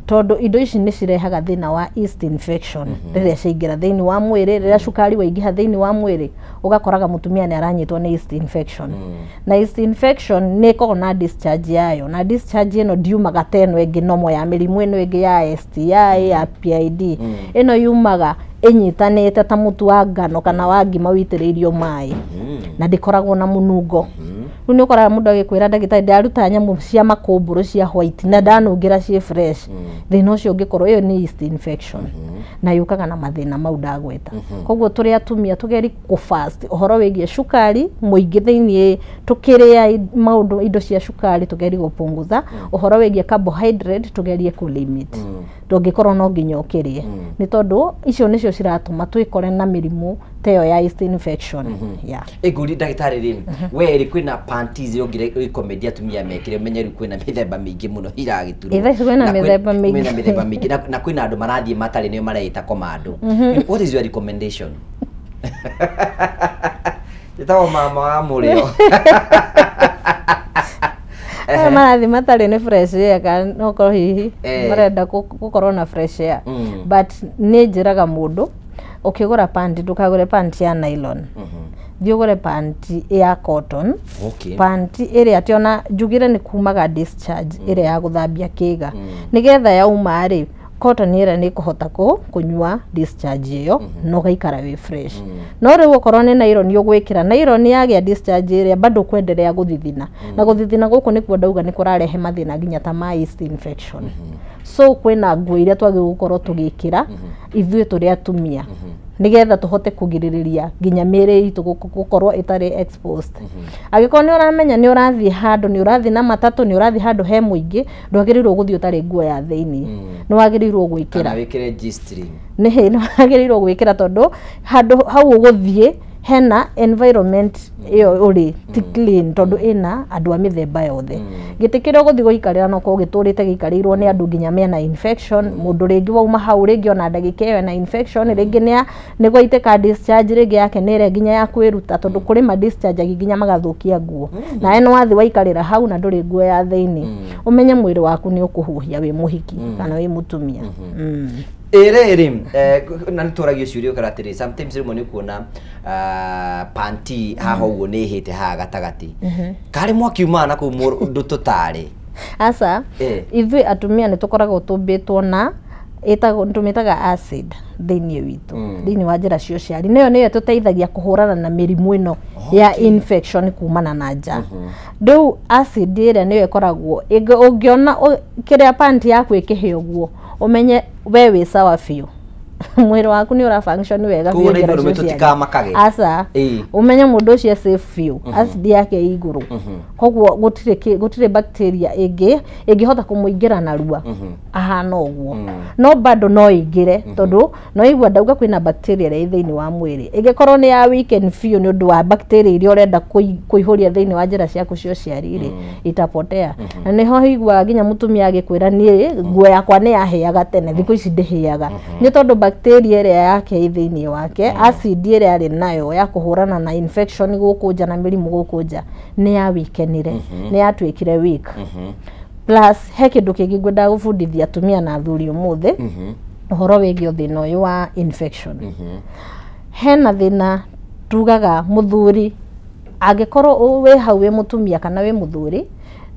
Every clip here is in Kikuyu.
Tondũ indo ici nĩ cirehaga thĩna wa yeast infection rĩrĩa ciaingĩra thĩinĩ wa mwĩrĩ. Rĩrĩa cukari waingĩha thĩinĩ wa mwĩrĩ, ũgakoraga mũtumia nĩ aranyitwo nĩ yeast infection. Na yeast infection nĩ ĩkoragwo na discharge yayo, na discharge ĩno ndiumaga ta ĩno ĩngĩ nomo ya mĩrimũ ĩno ĩngĩ ya STI, ya PID. Ĩno yumaga ĩnyitanĩte ta mũtu wa ngano kana wa ngima witĩrĩirio maĩ, na ndĩkoragwo na mũnungo. Rĩu nĩ ũkoraga mũndũ agĩkwĩra, "Ndagĩtarĩ, ndaruta nyamũ cia makũmbũrũ cia white na ndanungĩra ciĩ fresh." Thĩna ũcio ũngĩkorwo ĩyo nĩ yeast infection, na yũkaga na mathĩna mau ndagweta. Koguo tũrĩ atumia tũgeri kũ fast ũhoro wĩgiĩ cukari mũingĩ thĩiniĩ, tũkĩrĩa maũndũ indo cia cukari tũgerie gũpunguza. Ũhoro wĩgiĩ carbohydrate tũgerie kũ limit, ndũngĩkorwo no nginya ũkĩrĩe, nĩ tondũ icio nĩcio ciratũma twĩkore na mĩrimũ ta ĩyo ya yeast infection, yeah. Ĩngũri ndagĩtarĩ rĩ, we rĩ, kwĩna panties ũngĩ recommend atumia mekĩre? Ũmenye rĩu kwĩna mĩthemba mĩingĩ mũno iragĩturwo. Ĩ, thaa ici kwĩna Na mĩthemba mĩingĩ. Kwĩna mĩthemba mĩingĩ na kwĩna andũ marathiĩ matarĩ nĩo mareita commando. What is your recommendation? Ĩtagwo mama wa mũrĩo. Aya marathiĩ matarĩ nĩ fresh air, kana nokorwo hihi marenda gũkorwo na fresh air. But nĩ njĩraga mũndũ, ũkĩgũra panty, ndũkagũre panty ya nylon. Thiĩ ũgũre panty ya cotton. Panty ĩrĩa atĩ ona njugire nĩ kumaga discharge ĩrĩa ya gũthambia kĩga, nĩgetha yauma rĩ, cotton ĩrĩa nĩ ĩkũhota kũnyua discharge ĩyo na ũgaikara wĩ fresh. No rĩu okorwo nĩ nylon ũgwĩkĩra, nylon yagĩa discharge ĩrĩa bado kwendelea gũthithina, na gũthithina gũkũ nĩkuo ndauga nĩ kũrarehe mathĩna nginya ta ma yeast infection. So kwĩna nguo iria twagĩrĩirwo gũkorwo tũgĩkĩra ithuĩ tũrĩ atumia, nĩgetha tũhote kũgirĩrĩria nginya mĩĩrĩ itũ gũkorwo ĩtarĩ exposed. Angĩkorwo nĩ ũramenya nĩ ũrathiĩ handũ, nĩ ũrathiĩ na matatũ, nĩ ũrathiĩ handũ he mũingĩ, ndwagĩrĩirwo gũthiĩ ũtarĩ nguo ya thĩiniĩ. Nĩ wagĩrĩirwo gwĩkĩra. Kana wĩkĩre G-string. Nĩ wagĩrĩirwo gwĩkĩra, tondũ handũ hau ũgũthiĩ hena environment ĩyo ũrĩ ti clean, tondũ ĩna andũ a mĩthemba yothe. Gĩtĩ kĩrĩa ũgũthiĩ gũikarĩra no korwo gĩtũrĩte gĩikarĩirwo nĩ andũ nginya mena infection. Mũndũ rĩngĩ wauma hau, rĩngĩ ona ndagĩka ĩyo ena infection, rĩngĩ nĩ gwaitĩka discharge, rĩngĩ yake nĩ ĩrĩa nginya ya kwĩruta, tondũ kũrĩ ma discharge nginya magathũkia nguo. Nawe nĩ wathiĩ waikarĩra hau na ndũrĩ nguo ya thĩiniĩ, ũmenye mwĩrĩ waku nĩ ũkũhuhia wĩ mũhiki kana wĩ mũtumia. Ĩrĩ na nĩ tũragio ciũria ũkora atĩrĩ, sometimes rĩmwe nĩ kuona panty haha ũguo nĩ ĩhĩte haha gatagatĩ, karĩ mwaki umaga na kũu ũndũ tũtarĩ. Aca. Ithuĩ atumia nĩ tũkoragwo tũmbĩtwo na ĩtagwo, tũmĩtaga acid thĩiniĩ witũ, thĩiniĩ wa njĩra cia ũciari. Nĩyo ĩtũteithagia kũhũrana na mĩrimũ ĩno ya infection kumana na nja. Rĩu acid ĩrĩa nĩyo ĩkoragwo ũngĩona kĩrĩa panty yaku ĩkĩhĩa ũguo, ũmenye we wĩ sawa biũ, mwĩrĩ waku nĩ ũra function wega Koguo biũ na njĩra ithuĩ arũme cia ũciari. tũtikamakage. Aca. Ũmenye mũndũ ũcio e safe biũ, acid yake ĩ igũrũ, koguo gũtirĩ bacteria ĩngĩ ĩngĩhota kũmũingĩra narua ahana ũguo. No bado no ĩingĩre, tondũ no igua ndauga kwĩna bacteria ĩrĩa ĩ thĩinĩ wa mwĩrĩ. Ĩngĩkorwo nĩ ya weaken biũ nĩ ũndũ wa bacteria iria ũrenda kũihũria thĩinĩ wa njĩra ciaku cia ũciari rĩ, itapotea. Na nĩho iguaga nginya mũtumia agĩkwĩra, "Niĩ nguo yakwa nĩ yahĩaga tene, thikũ ici ndĩhĩaga," nĩ tondũ bacteria ĩrĩa yake ĩ thĩinĩ wake, acid ĩrĩa arĩ nayo ya kũhũrana na infection gũkũ nja na mĩrimũ gũkũ nja, nĩ ya weakenire, nĩ yatuĩkire weak. Plus he kĩndũ kĩngĩ ngwendaga gũbundithia atumia na athuri ũmũthĩ, ũhoro wĩgiĩ thĩna ũyũ wa infection. Hena thĩna tugaga mũthuri angĩkorwo wĩ hau wĩ mũtumia kana wĩ mũthuri,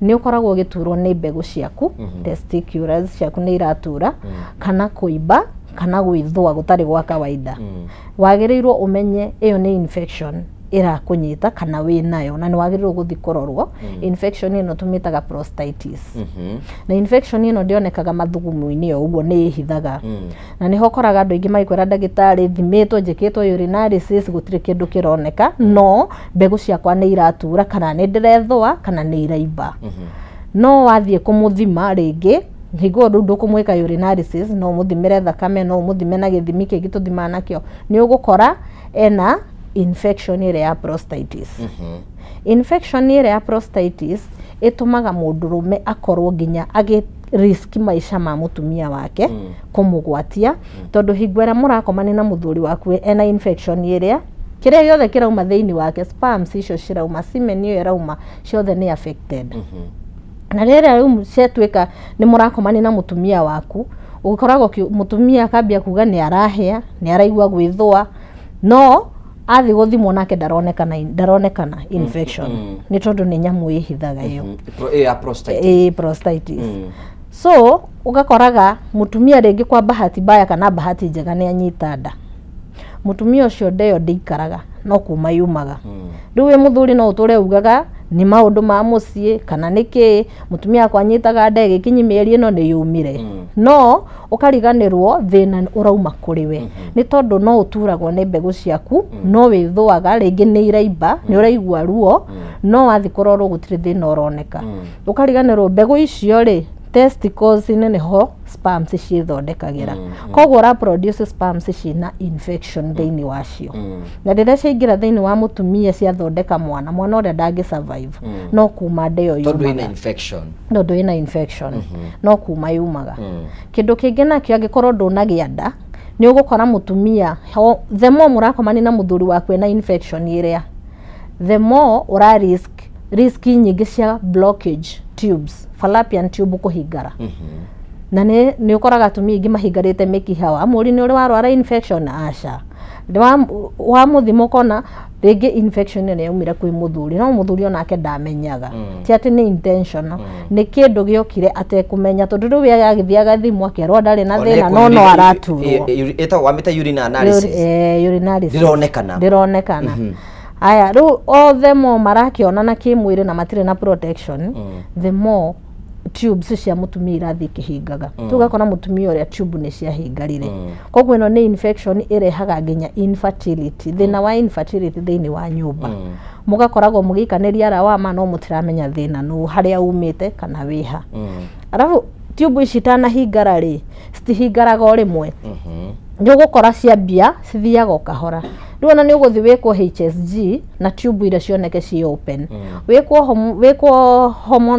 nĩ ũkoragwo ũgĩturwo nĩ mbegũ ciaku, testiculars ciaku nĩ iratura, kana kũimba, kana gwĩthũa gũtarĩ gwa kawaida, wagĩrĩirwo ũmenye ĩyo nĩ infection ĩrakũnyita kana wĩ nayo, na nĩ wagĩrĩirwo gũthiĩ kũrorwo. Infection ĩno tũmĩtaga prostatitis. Na infection ĩno ndĩonekaga mathugumo-inĩ o ũguo, nĩ ĩhithaga. Na nĩho ũkoraga andũ aingĩ magĩkwĩra, "Ndagĩtarĩ, thimĩtwo, njĩkĩtwo urinalysis, gũtirĩ kĩndũ kĩroneka, no mbegũ ciakwa nĩ iratura, kana nĩ ndĩrethũa, kana nĩ iraimba." No wathiĩ kũmũthima rĩngĩ, hingo ĩyo rĩu ndũkũmwĩka urinalysis, no ũmũthimĩre thakame, no ũmũthime na gĩthimi kĩngĩ tũthimaga nakĩo, nĩ ũgũkora ena infection ĩrĩa ya prostatitis. Infection ĩrĩa ya prostatitis ĩtũmaga mũndũrũme akorwo nginya agĩ risk maica ma mũtumia wake kũmũgwatia, tondũ hingo ĩrĩa mũrakomania na mũthuri waku ena infection ĩrĩa, kĩrĩa gĩothe kĩrauma thĩinĩ wake, sperms icio cirauma, semen ĩyo ĩrauma, ciothe nĩ affected. Na rĩrĩa rĩu ciatuĩka nĩ mũrakomania na mũtumia waku, ũkoragwo mũtumia akambia kuga nĩ arahĩa, nĩ araigua gwĩthũa, no athi gũthimwo nake ndaronekana infection nĩ tondũ nĩ nyamũ ĩhithaga ĩyo ya prostatitis. Prostatitis. So ũgakoraga mũtumia rĩngĩ kwa bahati mbaya kana bahati njega nĩ anyita nda, mũtumia ũcio nda ĩyo ndĩikaraga no kuma yumaga. Rĩu wĩ mũthuri no ũtũre ugaga nĩ maũndũ ma mũciĩ kana nĩ kĩ, mũtumia wakwa anyitaga nda ĩgĩkinyi mĩeri ĩno nĩ yumire, no ũkariganĩrwo thĩna ũrauma kũrĩ we nĩ tondũ no ũturagwo nĩ mbegũ ciaku, no wĩthũaga rĩngĩ nĩ iraimba, nĩ ũraigua ruo, no wathiĩ kũrorwo gũtirĩ thĩna ũroneka. Ũkariganĩrwo mbegũ icio rĩ, testicles-inĩ nĩho sperms ciĩthondekagĩra, koguo ũra produce sperms ciĩna infection thĩinĩ wacio, na rĩrĩa ciaingĩra thĩinĩ wa mũtumia ciathondeka mwana, mwana ũrĩa ndangĩ survive, no kuma nda ĩyo yumaga tondũ ĩna infection, tondũ ĩna infection no kuma yumaga. Kĩndũ kĩngĩ nakĩo angĩkorwo ndũnagĩa nda, nĩ ũgũkora mũtumia the more mũrakomania na mũthuri waku ena infection ĩrĩa, the more ũra risk nyingĩ cia blockage tubes, fallopian tube kũhingara. Na nĩ ũkoraga atumia aingĩ mahingarĩte mĩkiha, wamũri nĩ ũrĩ warwara infection, aca, wamũthima ũkona rĩngĩ infection ĩno yaumire kwĩ mũthuri, no mũthuri onake ndamenyaga, ti atĩ nĩ intentional, nĩ kĩndũ gĩokire atekũmenya, tondũ rĩu agĩthiĩ agathimwo akerwo ndarĩ na thĩna, no araturwo. Ĩtagwo wamĩta urine analysis. Urinalysis ndĩronekana. Aya rĩu the more marakĩonana kĩmwĩrĩ na matirĩ na protection, the more tubes cia mũtumia irathiĩ ikĩhingaga. Rĩu ũgakora mũtumia ũrĩa tube nĩ ciahingarire. Koguo ĩno nĩ infection ĩrehaga nginya infertility, thĩna wa infertility thĩinĩ wa nyũmba. Mũgakoragwo mũgĩikanĩria rawama no mũtiramenya thĩna nũ harĩa umĩte kana wĩha. Arabu tube ici itanahingara rĩ, citihingaraga o rĩmwe. Nĩ ũgũkora ciambia cithiaga o kahora. Rĩu ona nĩ ũgũthiĩ wĩkwo HSG na tube iria cioneke ci open, wĩkwo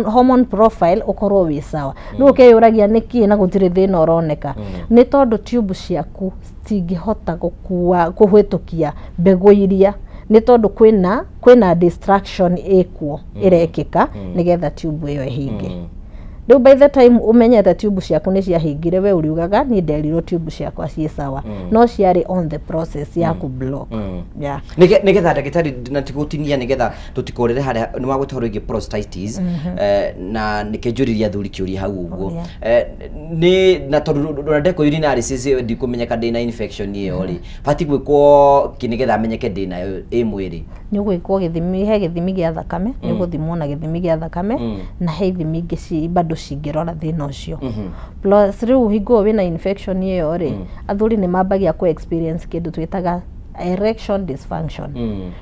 hormone profile ũkorwo wĩ sawa. Rĩu ũkeyũragia nĩkĩ na gũtirĩ thĩna ũroneka, nĩ tondũ tube ciaku citingĩhota gũkua kũhĩtũkia mbegũ iria, nĩ tondũ kwĩna distraction ĩkuo ĩrekĩka nĩgetha tube ĩyo ĩhinge. Rĩu by the time ũmenyete tube ciaku nĩ ciahingire, we ũriugaga niĩ nderirwo tube ciakwa ciĩ sawa, no ciarĩ on the process ya kũ block. Nĩgetha ndagĩtarĩ na tigũtinia, nĩgetha tũtikorere harĩa nĩ wagwĩta ũhoro wĩgiĩ prostatitis, na nĩkĩo njũririe athuri kĩũria hau ũguo, nĩ na tondũ ndekwo urine analysis ndikũmenyeka ndĩna infection ĩyo rĩ, batiĩ gwĩkwo kĩ nĩgetha amenyeke ndĩnayo ĩ mwĩrĩ? Nĩ ũgwĩkwo gĩthimi, he gĩthimi gĩa thakame, nĩ ũgũthimwo na gĩthimi gĩa thakame, na he ithimi ingĩ bado cingĩrora thĩna ũcio. Plus rĩu hingo wĩna infection ĩyo rĩ, athuri nĩ mambagia kũ experience kĩndũ twĩtaga erection dysfunction,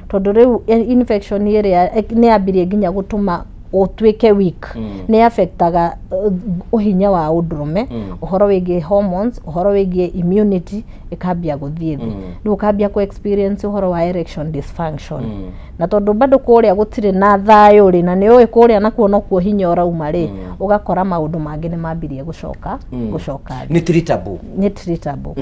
tondũ rĩu infection ĩrĩa nĩ yambirie nginya gũtũma ũtuĩke weak, nĩ affectaga ũhinya wa ũndũrũme, ũhoro wĩgiĩ hormones, ũhoro wĩgiĩ immunity ĩkambia gũthiĩ thĩ. Rĩu ũkambia kũ experience ũhoro wa erection dysfunction, na tondũ bado kũrĩa gũtirĩ na thayũ rĩ, na nĩ ũĩ kũrĩa nakuo nokuo hinya ũrauma rĩ, ũgakora maũndũ mangĩ nĩ mambirie gũcoka Nĩ treatable, nĩ treatable,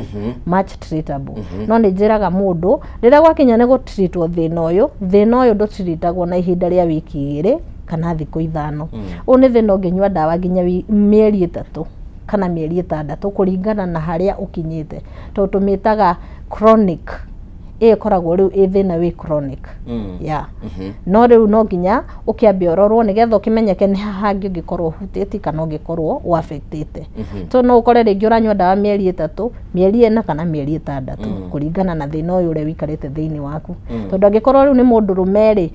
much treatable. No nĩ njĩraga mũndũ rĩrĩa gwakinya nĩ gũtreatwo thĩna ũyũ ndũtreatagwo na ihinda rĩa wiki 2 kana thikũ 5. Ũyũ nĩ thĩna ũngĩnyua ndawa nginya mĩeri 3 kana mĩeri 6 kũringana na harĩa ũkinyĩte, tondũ tũmĩtaga chronic, ĩkoragwo rĩu ĩ thĩna wĩ chronic. No rĩu no nginya ũkĩambe ũrorwo nĩgetha ũkĩmenyeke nĩ ha hangĩ ũngĩkorwo ũhutĩtie kana ũngĩkorwo ũaffectĩte. So no ũkore rĩngĩ ũranyua ndawa mĩeri 3, mĩeri 4 kana mĩeri 6 kũringana na thĩna ũyũ ũrĩa ũikarĩte thĩinĩ waku. Tondũ angĩkorwo rĩu nĩ mũndũrũme rĩ,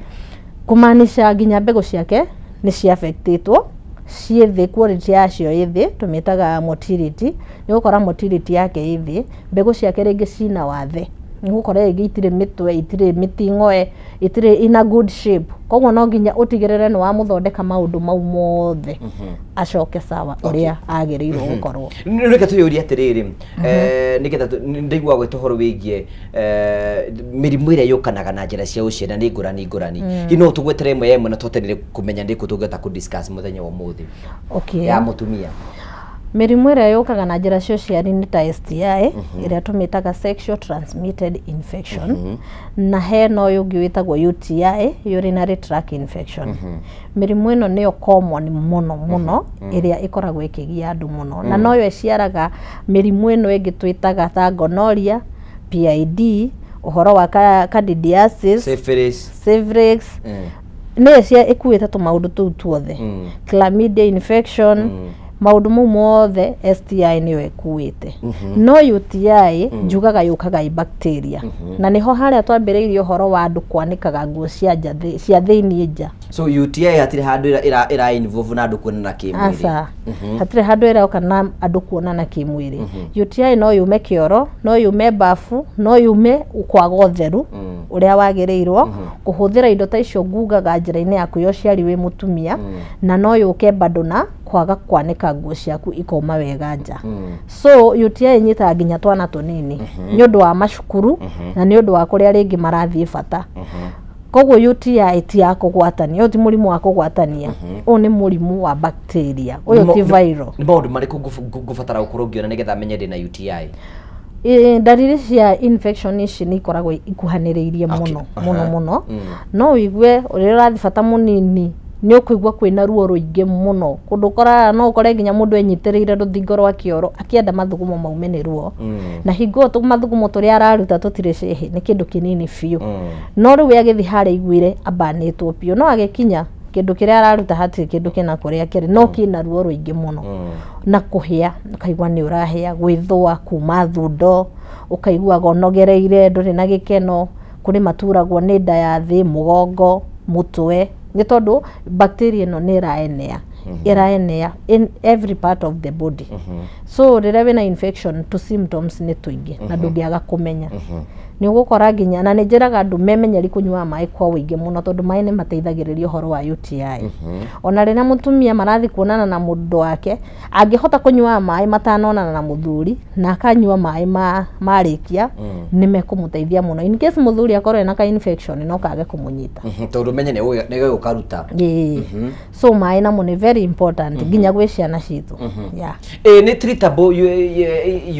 kũmaanisha nginya mbegũ ciake nĩ ciaffectĩtwo, ciĩ thĩ, quality yacio ĩ thĩ, tũmĩtaga motility. Nĩ ũgũkora motility yake ĩ thĩ, mbegũ ciake rĩngĩ cina wathe, nĩ ũgũkora rĩngĩ itirĩ mĩtwe, itirĩ mĩting'oe, itirĩ in a good shape. Koguo no nginya ũtigĩrĩre nĩ wamũthondeka maũndũ mau mothe acoke sawa ũrĩa agĩrĩirwo gũkorwo. Reke tũyũrie atĩrĩrĩ, nĩgetha ndaigua gwĩta ũhoro wĩgiĩ mĩrimũ ĩrĩa yũkanaga na njĩra cia ũciara nĩ ngũrani ngũrani, hihi no tũgwetere ĩmwe ĩmwe na tũhote kũmenya nĩkũ tũngĩhota kũ discuss mũthenya wa ũmũthĩ ya mũtumia? Mĩrimũ ĩrĩa yũkaga na njĩra cia ũciari nĩ ta STI, ĩrĩa tũmĩtaga sexual transmitted infection, na hena ũyũ ũngĩ wĩtagwo UTI, urinary tract infection. Mĩrimũ ĩno nĩyo common mũno mũno ĩrĩa ĩkoragwo ĩkĩgia andũ mũno, na noyo ĩciaraga mĩrimũ ĩno ĩngĩ twĩtaga ta gonorrhea, PID, ũhoro wa candidiasis, Syphilis. Syphilis, nĩyo cia ĩkuĩte tũmaũndũ tũu tuothe, chlamydia infection, maũndũ mau mothe STI nĩyo ĩkuĩte. No UTI njugaga yũkaga ĩ bacteria, na nĩho harĩa twambĩrĩirie ũhoro wa andũ kwanĩkaga nguo cia nja cia thĩiniĩ nja. So UTI hatirĩ handũ ĩra involve na andũ kuonana kĩmwĩrĩ? Aca, hatirĩ handũ ĩroka na andũ kuonana kĩmwĩrĩ. UTI no yume kĩoro, no yume bafu, no yume kwaga ũtheru ũrĩa wagĩrĩirwo kũhũthĩra indo ta icio ngugaga njĩra-inĩ yaku ya ũciari wĩ mũtumia, na no yũke bado na kwaga kwanĩka nguo ciaku ikoma wega nja. So UTI ĩnyitaga nginya twana tũnini nĩ ũndũ wa macukuru na nĩ ũndũ wa kũrĩa rĩngĩ marathiĩ bata. Koguo UTI ti ya kũgwatania, ũyũ ti mũrimũ wa kũgwatania, ũyũ nĩ mũrimũ wa bacteria, ũyũ ti viral. Nĩ maũndũ marĩkũ ngũbatara gũkorwo ngĩona nĩgetha menye ndĩna UTI? Ndariri cia infection ici nĩ ikoragwo ikuhanĩrĩirie mũno mũno mũno. No ũigue ũrĩa ũrathiĩ bata mũnini nĩ ũkũigua kwĩna ruo rũingĩ mũno, kũndũ ũkoraga no ũkore nginya mũndũ enyitĩrĩire rũthingo rwa kĩoro akĩenda mathugumo maume nĩ ruo, na hingo ĩyo mathugumo tũrĩa araruta tũtirĩ cĩhĩ, nĩ kĩndũ kĩnini biũ. No rĩu we agĩthiĩ harĩa aiguire ambanĩtwo biũ, no agĩkinya kĩndũ kĩrĩa araruta hatirĩ kĩndũ kĩna kũrĩa kĩrĩ, no kĩna ruo rũingĩ mũno, na kũhĩa ũkaigua nĩ ũrahĩa, gwĩthũa, kuma thundo, ũkaiguaga ũnogereire, ndũrĩ na gĩkeno, kũrĩ maturagwo nĩ nda ya thĩ, mũgongo, mũtwe, nĩ tondũ bacteria ĩno nĩ ĩraenea, ĩraenea in every part of the body. So rĩrĩa wĩna infection tũ symptoms nĩ tũingĩ na ndũngĩaga kũmenya. Nĩ ũgũkora nginya na nĩ njĩraga andũ memenyeri kũnyua maĩ kwa ũingĩ mũno, tondũ maĩ nĩ mateithagĩrĩria ũhoro wa UTI. Ona rĩrĩa mũtumia marathiĩ kuonana na mũndũ wake, angĩhota kũnyua maĩ matanonana na mũthuri na akanyua maĩ marĩkia, nĩ mekũmũteithia mũno in case mũthuri akorwo ena ka infection no kage kũmũnyita. Tondũ menye nĩ gũkaruta. Ĩĩ. So maĩ namo nĩ very important nginya gwĩ ciana citũ, yeah. Nĩ treatable?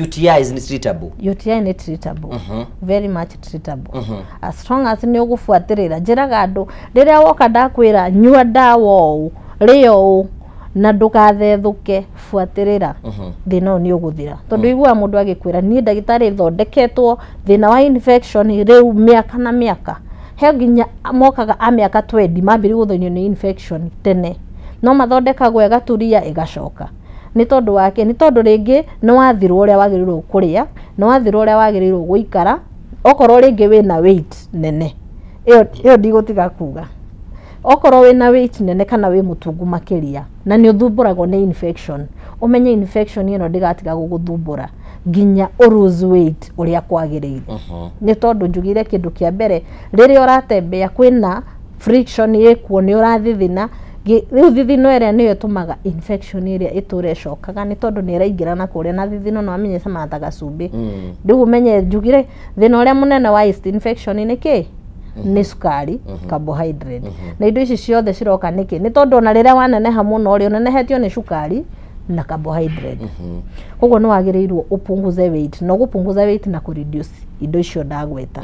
UTIs nĩ treatable? UTI nĩ treatable, very much treatable, as long as nĩ ũgũbuatĩrĩra. Njĩraga andũ rĩrĩa woka ndakwĩra nyua ndawa ũũ, rĩa ũũ na ndũgathethũke, buatĩrĩra, thĩna ũyũ nĩ ũgũthira. Tondũ iguaga mũndũ agĩkwĩra niĩ ndagĩtarĩ thondeketwo thĩna wa infection rĩu mĩaka na mĩaka, he nginya mokaga a mĩaka 20 mambĩrĩria gũthĩnio nĩ infection tene, no mathondekagwo ĩgaturia ĩgacoka. Nĩ tondũ wake, nĩ tondũ rĩngĩ nĩ wathirwo ũrĩa wagĩrĩirwo kũrĩa, nĩ wathirwo ũrĩa wagĩrĩirwo gũikara, okorwo rĩngĩ wĩna weight nene, ĩyo ndigũtiga kuga, okorwo wĩna weight nene kana wĩ mũtungu makĩria na nĩ ũthumbũragwo nĩ infection, ũmenye infection ĩno ndĩgatiga gũgũthumbũra nginya ũ lose weight ũrĩa kwagĩrĩire. Nĩ tondũ njugire kĩndũ kĩa mbere, rĩrĩa ũratembea kwĩna friction ĩkuo, nĩ ũrathithina. Rĩu thithino ĩrĩa nĩyo ĩtũmaga infection ĩrĩa ĩtũre ĩcokaga, nĩ tondũ nĩ ĩraingĩra na kũrĩa, na thithino no amenye ĩcamaga ta gacumbĩ. Rĩu ũmenye njugire thĩna ũrĩa mũnene wa yeast infection nĩ kĩ? Nĩ cukari, carbohydrate, na indo ici ciothe ciroka nĩkĩ? Nĩ tondũ ona rĩrĩa waneneha mũno rĩ, ũnenehetio nĩ cukari na carbohydrate. Koguo nĩ wagĩrĩirwo ũpunguze weight, na ũgũpunguza weight na kũ reduce indo icio ndagweta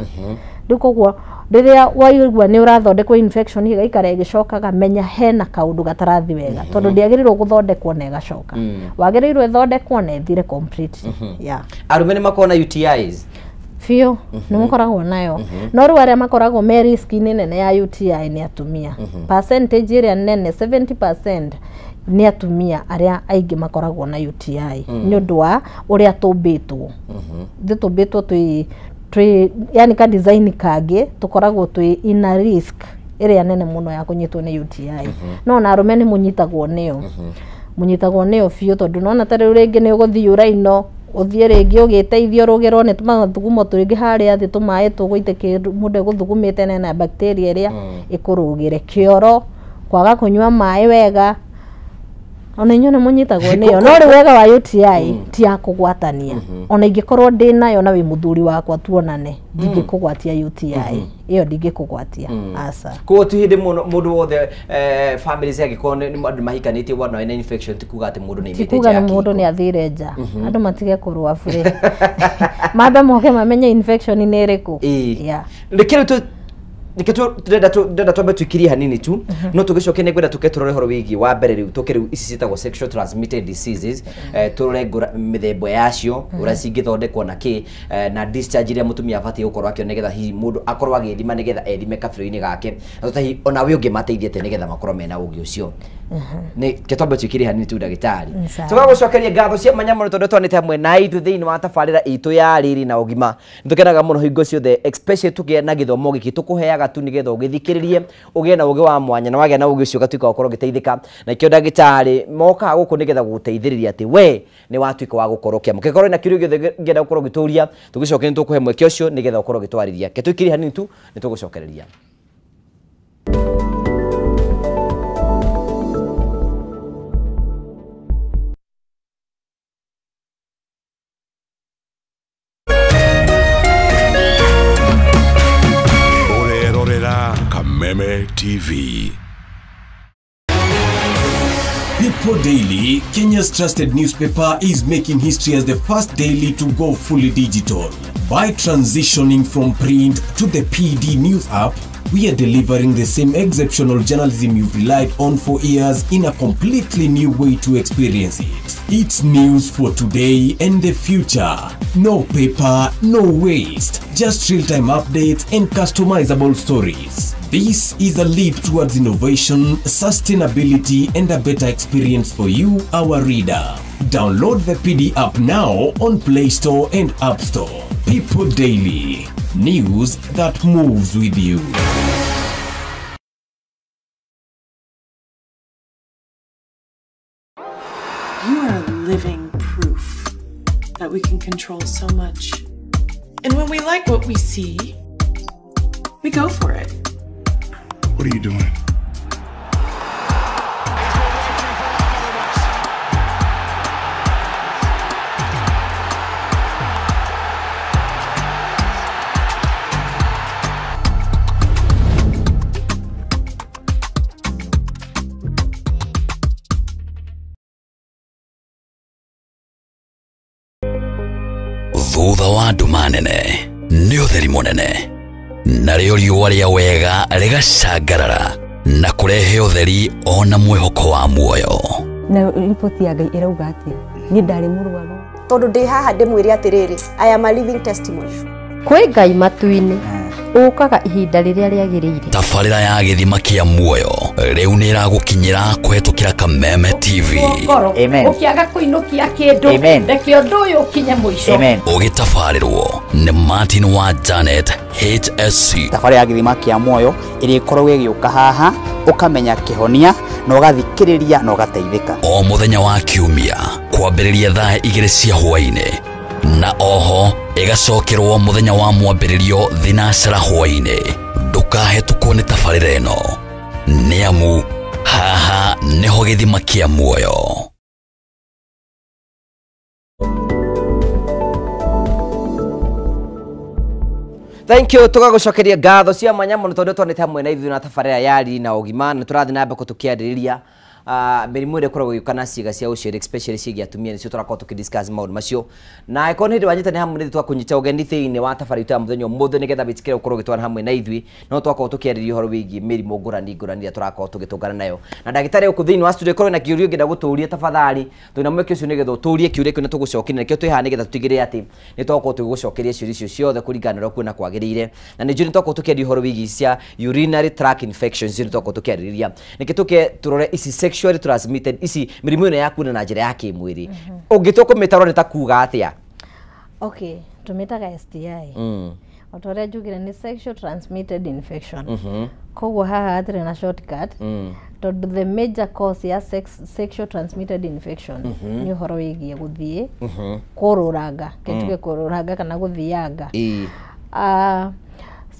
rĩu. Koguo rĩrĩa waigua nĩ ũrathondekwo infection ĩgaikara ĩgĩcokaga, menya hena kaũndũ gatarathi wega, tondũ ndĩagĩrĩirwo gũthondekwo na ĩgacoka, wagĩrĩirwo ĩthondekwo na ĩthire completely, yeah. Arũme nĩ makoragwo na UTIs? Biũ, nĩ makoragwo nayo, no rĩu arĩa makoragwo me risk-inĩ nene ya UTI nĩ atumia. Percentage ĩrĩa nene, 70%, nĩ atumia arĩa aingĩ makoragwo na UTI, nĩ ũndũ wa ũrĩa tũmbĩtwo. Ithuĩ tũmbĩtwo twĩ yani ka design kangĩ, tũkoragwo twĩ in a risk ĩrĩa nene mũno ya kũnyitwo nĩ UTI. No ona arũme nĩ mũnyitagwo nĩyo, mũnyitagwo nĩyo biũ, tondũ nona ta rĩu rĩngĩ nĩ ũgũthiĩ ũraino, ũthiĩ rĩngĩ ũgĩteithia ũrũgĩrwo nĩ tũmathugumo tũngĩ harĩa thĩ, tũmaĩ tũgũitĩkĩ mũndũ egũthugumĩte na bacteria ĩrĩa ĩkũrũgĩre kĩoro, kwaga kũnyua maĩ wega. Ona inyuĩ nĩ mũnyitagwo nĩyo. No rĩu wega wa UTI ti ya kũgwatania. Ona ingĩkorwo ndĩ nayo na wĩ mũthuri wakwa tuonane, ndingĩkũgwatia UTI. Ĩyo ndingĩkũgwatia. Aca. Koguo ti hĩndĩ mũndũ wothe families angĩkorwo nĩ andũ mahikanĩtie wona wĩna infection ti kuga atĩ mũndũ nĩ Ti aimĩte kuga nja ya nĩ mũndũ kĩhiko. nĩ athire nja. Andũ matige kũrũa bure. Mambe moke mamenye infection nĩ ĩrĩkũ. Ĩĩ. Yeah. Reke rĩu nĩkĩo ndĩrenda twambe tũikirie hanini tu no tũgĩcoke nĩ ngwenda tũke tũrore ũhoro wĩgiĩ wa mbere rĩu tũke rĩu ici ciĩtagwo sexual transmitted diseases, tũrore mĩthemba yacio, ũrĩa cingĩthondekwo na kĩ, na discharge ĩrĩa mũtumia abatiĩ gũkorwo akĩona nĩgetha hihi mũndũ akorwo agĩthima nĩgetha ethime kabirũ-inĩ gake, na tũta hihi onawe ũngĩmateithia atĩa nĩgetha makorwo mena ũgĩ ũcio. Nĩ ke twambe tũikirie hanini tu ndagĩtarĩ. Tũgagũcokeria ngatho cia mwanya mũno tondũ twanĩte hamwe na ithuĩ thĩinĩ wa tabarĩra itũ ya riri na ũgima. Nĩtũkenaga mũno hingo ciothe, especially tũgĩe na gĩthomo gĩkĩ tũkũheaga tu nĩgetha ũgĩthikĩrĩrie ũgĩe na ũgĩ wa mwanya, na wagĩa na ũgĩ ũcio ũgatuĩka wa gũkorwo ũgĩteithĩka. Na ikĩo ndagĩtarĩ mokaga gũkũ nĩgetha gũgũteithĩrĩria atĩ we nĩ watuĩka wa gũkorwo ũkĩamũkĩra. Korwo na kĩũria gĩothe ũngĩenda gũkorwo ũgĩtũria, tũgĩcoke nĩ tũkũhe mweke ũcio nĩgetha ũkorwo ũgĩtwarĩria. Ke tũikirie hanini tu nĩ tũgũcokereria. Kameme TV. People Daily, Kenya's trusted newspaper, is making history as the first daily to go fully digital. By transitioning from print to the PD News app, we are delivering the same exceptional journalism you've relied on for years in a completely new way to experience it. It's news for today and the future. No paper, no waste. Just real-time updates and customizable stories. This is a leap towards innovation, sustainability, and a better experience for you, our reader. Download the PD app now on Play Store and App Store. People Daily. News that moves with you. You are living proof that we can control so much. And when we like what we see, we go for it. What are you doing? Thutha wa nduma nene nĩ ũtheri mũnene, narĩo riũa rĩa wega rĩgacangarara na kũrehe ũtheri ona mwĩhoko wa muoyo. Na riboti ya Ngai ĩrauga atĩa? Niĩ ndarĩ mũrwaru. Tondũ ndĩ haha ndĩmwĩre atĩrĩrĩ, I am a living testimony. Kwĩ Ngai matu-inĩ ũkaga ihinda rĩrĩa rĩagĩrĩire. Tabarĩra ya gĩthima kĩa muoyo rĩu nĩ ĩragũkinyĩra kũhetũkĩra Kameme TV. Amen. Ũkĩaga kũinũkia kĩndũ, reke ũndũ ũyũ ũkinye mũico. Amen. Ũgĩtabarĩrwo nĩ Martin wa Janet HSC. Tabarĩra ya gĩthima kĩa muoyo ĩrĩa ĩkoragwo ĩgĩũka haha ũkamenya kĩhonia na ũgathikĩrĩria na ũgateithĩka. O mũthenya wa kiumia kwambĩrĩria thaa 2 cia hwaĩ-inĩ, na oho ĩgacokerwo mũthenya wa mwambĩrĩrio thinacera hwaĩ-inĩ. Ndũkahetũkwo nĩ tabarĩra ĩno, nĩ amu haha nĩho gĩthima kĩa muoyo. Thank you tũgagũcokeria ngatho cia mwanya mũno tondũ twanĩte hamwe na ithuĩ na tabarĩra ya riri na ũgima, na tũrathiĩ na mbere tũkĩarĩrĩria mĩrimũ ĩrĩa ĩkoragwo ĩgĩũka na ciĩga cia ũciari, especially ciĩgiĩ atumia, nĩcio tũrakorwo tũkĩdiscuss maũndũ macio. Na angĩkorwo nĩ hĩndĩ wanyita nĩ hamwe na ithuĩ twakũnyita ũgeni thĩinĩ wa tabarĩra itũ ya mũthenya ũmũthĩ nĩgetha wĩtĩkĩre gũkorwo ũgĩtwana hamwe na ithuĩ, no twakorwo tũkĩarĩrĩria ũhoro wĩgiĩ mĩrimũ ngũrani ngũrani ĩrĩa tũrakorwo tũgĩtũngana nayo. Na ndagĩtarĩ gũkũ thĩinĩ wa studio ĩkorwo na kĩũria ũngĩenda gũtũũria, tafadhali twĩna mweke ũcio nĩgetha ũtũũrie kĩũria kĩu na tũgũcokeria, nĩkĩo twĩ haha nĩgetha tũtigĩrĩre atĩ nĩ twakorwo tũgĩgũcokeria ciũria icio ciothe kũringana na ũrĩa kuona kwagĩrĩire. Na nĩ njũĩ nĩ twakorwo tũkĩaria ũhoro wĩgiĩ cia urinary tract infections, nĩ twakorwo tũkĩarĩrĩria. Nĩkĩ tũke tũrore ici sexually transmitted, ici mĩrimũ ĩno ya kuona na njĩra ya kĩmwĩrĩ, ũngĩtua kũmĩtarwo nĩ ta kuga atĩa? Okay, tũmĩtaga STI. O ta ũrĩa njugire nĩ sexual transmitted infection. Koguo haha hatirĩ na shortcut, tondũ the major cause ya sexual transmitted infection nĩ ũhoro wĩgiĩ gũthiĩ kũrũranga, kĩtuge kũrũranga kana gũthianga.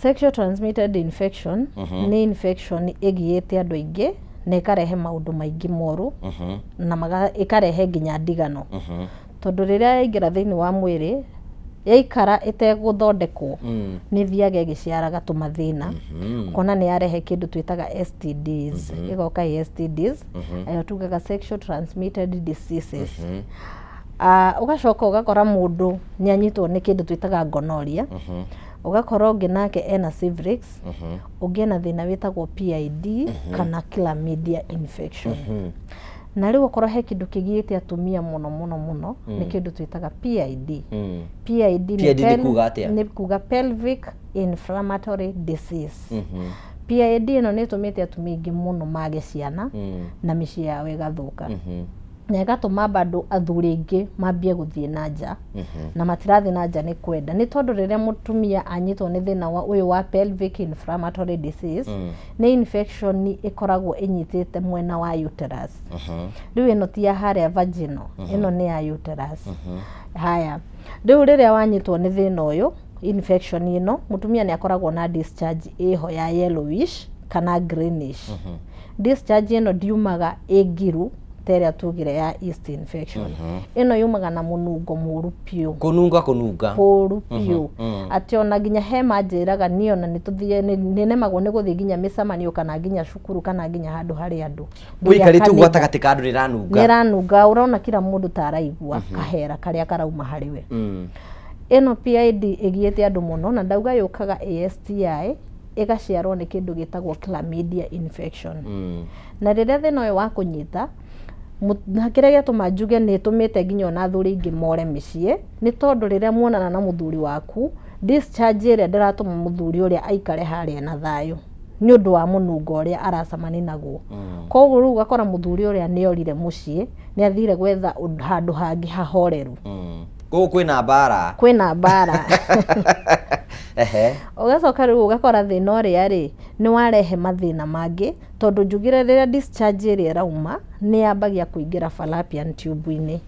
Sexual transmitted infection nĩ infection ĩgiĩte andũ aingĩ Na ĩkarehe maũndũ maingĩ moru na ĩkarehe nginya ndigano, tondũ rĩrĩa yaingĩra thĩinĩ wa mwĩrĩ yaikara ĩtegũthondekwo, nĩ thiaga ĩgĩciaraga tũmathĩna. Ũkona nĩ yarehe kĩndũ twĩtaga STDs, ĩgoka ĩ STDs, ayo tugaga sexual transmitted diseases. Ũgacoka ũgakora mũndũ nĩ anyitwo nĩ kĩndũ twĩtaga gonorrhea, ũgakora ũngĩ nake ena syphilis, ũngĩ ena thĩna wĩtagwo PID kana chlamydia infection. Na rĩu okorwo he kĩndũ kĩgiĩte atumia mũno mũno mũno, nĩ kĩndũ twĩtaga PID. PID PID nĩ kuga atĩa? Nĩ kuga pelvic inflammatory disease. PID ĩno nĩ ĩtũmĩte atumia aingĩ mũno mage ciana na mĩciĩ yao ĩgathũka, na ĩgatũma bado athuri aingĩ mambie gũthiĩ na nja, na matirathiĩ na nja nĩ kwenda, nĩ tondũ rĩrĩa mũtumia anyitwo nĩ thĩna wa ũyũ wa pelvic inflammatory disease, nĩ infection ĩkoragwo ĩnyitĩte mwena wa uterus. Rĩu ĩno ti ya harĩa vaginal, ĩno nĩ ya uterus. Haya, rĩu rĩrĩa wanyitwo nĩ thĩna ũyũ, infection ĩno, mũtumia nĩ akoragwo na discharge ĩho ya yellowish kana greenish. Discharge ĩno ndiumaga ĩ ngiru ta ĩrĩa tugire ya yeast infection, ĩno yumaga na mũnungo mũru biũ. Kũnunga kũnunga. Kũru biũ, atĩ ona nginya he manjĩraga niĩ ona nĩ tũthiĩ, nĩ nemagwo nĩ gũthiĩ nginya mĩcemanio kana nginya cukuru kana nginya handũ harĩ andũ. Ũikarĩte ũguo gatagatĩ ka andũ nĩranunga. Nĩranunga, ũrona kila mũndũ ta araigua kahera karĩa karauma harĩ we. Ĩno PID ĩgiĩte andũ mũno, na ndauga yũkaga ASTI, ĩgaciarwo nĩ kĩndũ gĩtagwo chlamydia infection. Na rĩrĩa thĩna ũyũ wa kũnyita na kĩrĩa gĩatũma njuge nĩ ĩtũmĩte nginya ona athuri aingĩ more mĩciĩ, nĩ tondũ rĩrĩa muonana na mũthuri waku, discharge ĩrĩa ndĩratũma mũthuri ũrĩa aikare harĩa na thayũ nĩ ũndũ wa mũnungo ũrĩa aracemania naguo. Koguo rĩu ũgakora mũthuri ũrĩa nĩ orire mũciĩ, nĩ athire gwetha handũ hangĩ hahoreru. Gũkũ kwĩna mbara. Kwĩna mbara. Ũgacoka rĩu ũgakora thĩna ũrĩa rĩ nĩ warehe mathĩna mangĩ, tondũ njugire rĩrĩa discharge ĩrĩa ĩrauma nĩ yambagia kũingĩra fallopian tube-inĩ,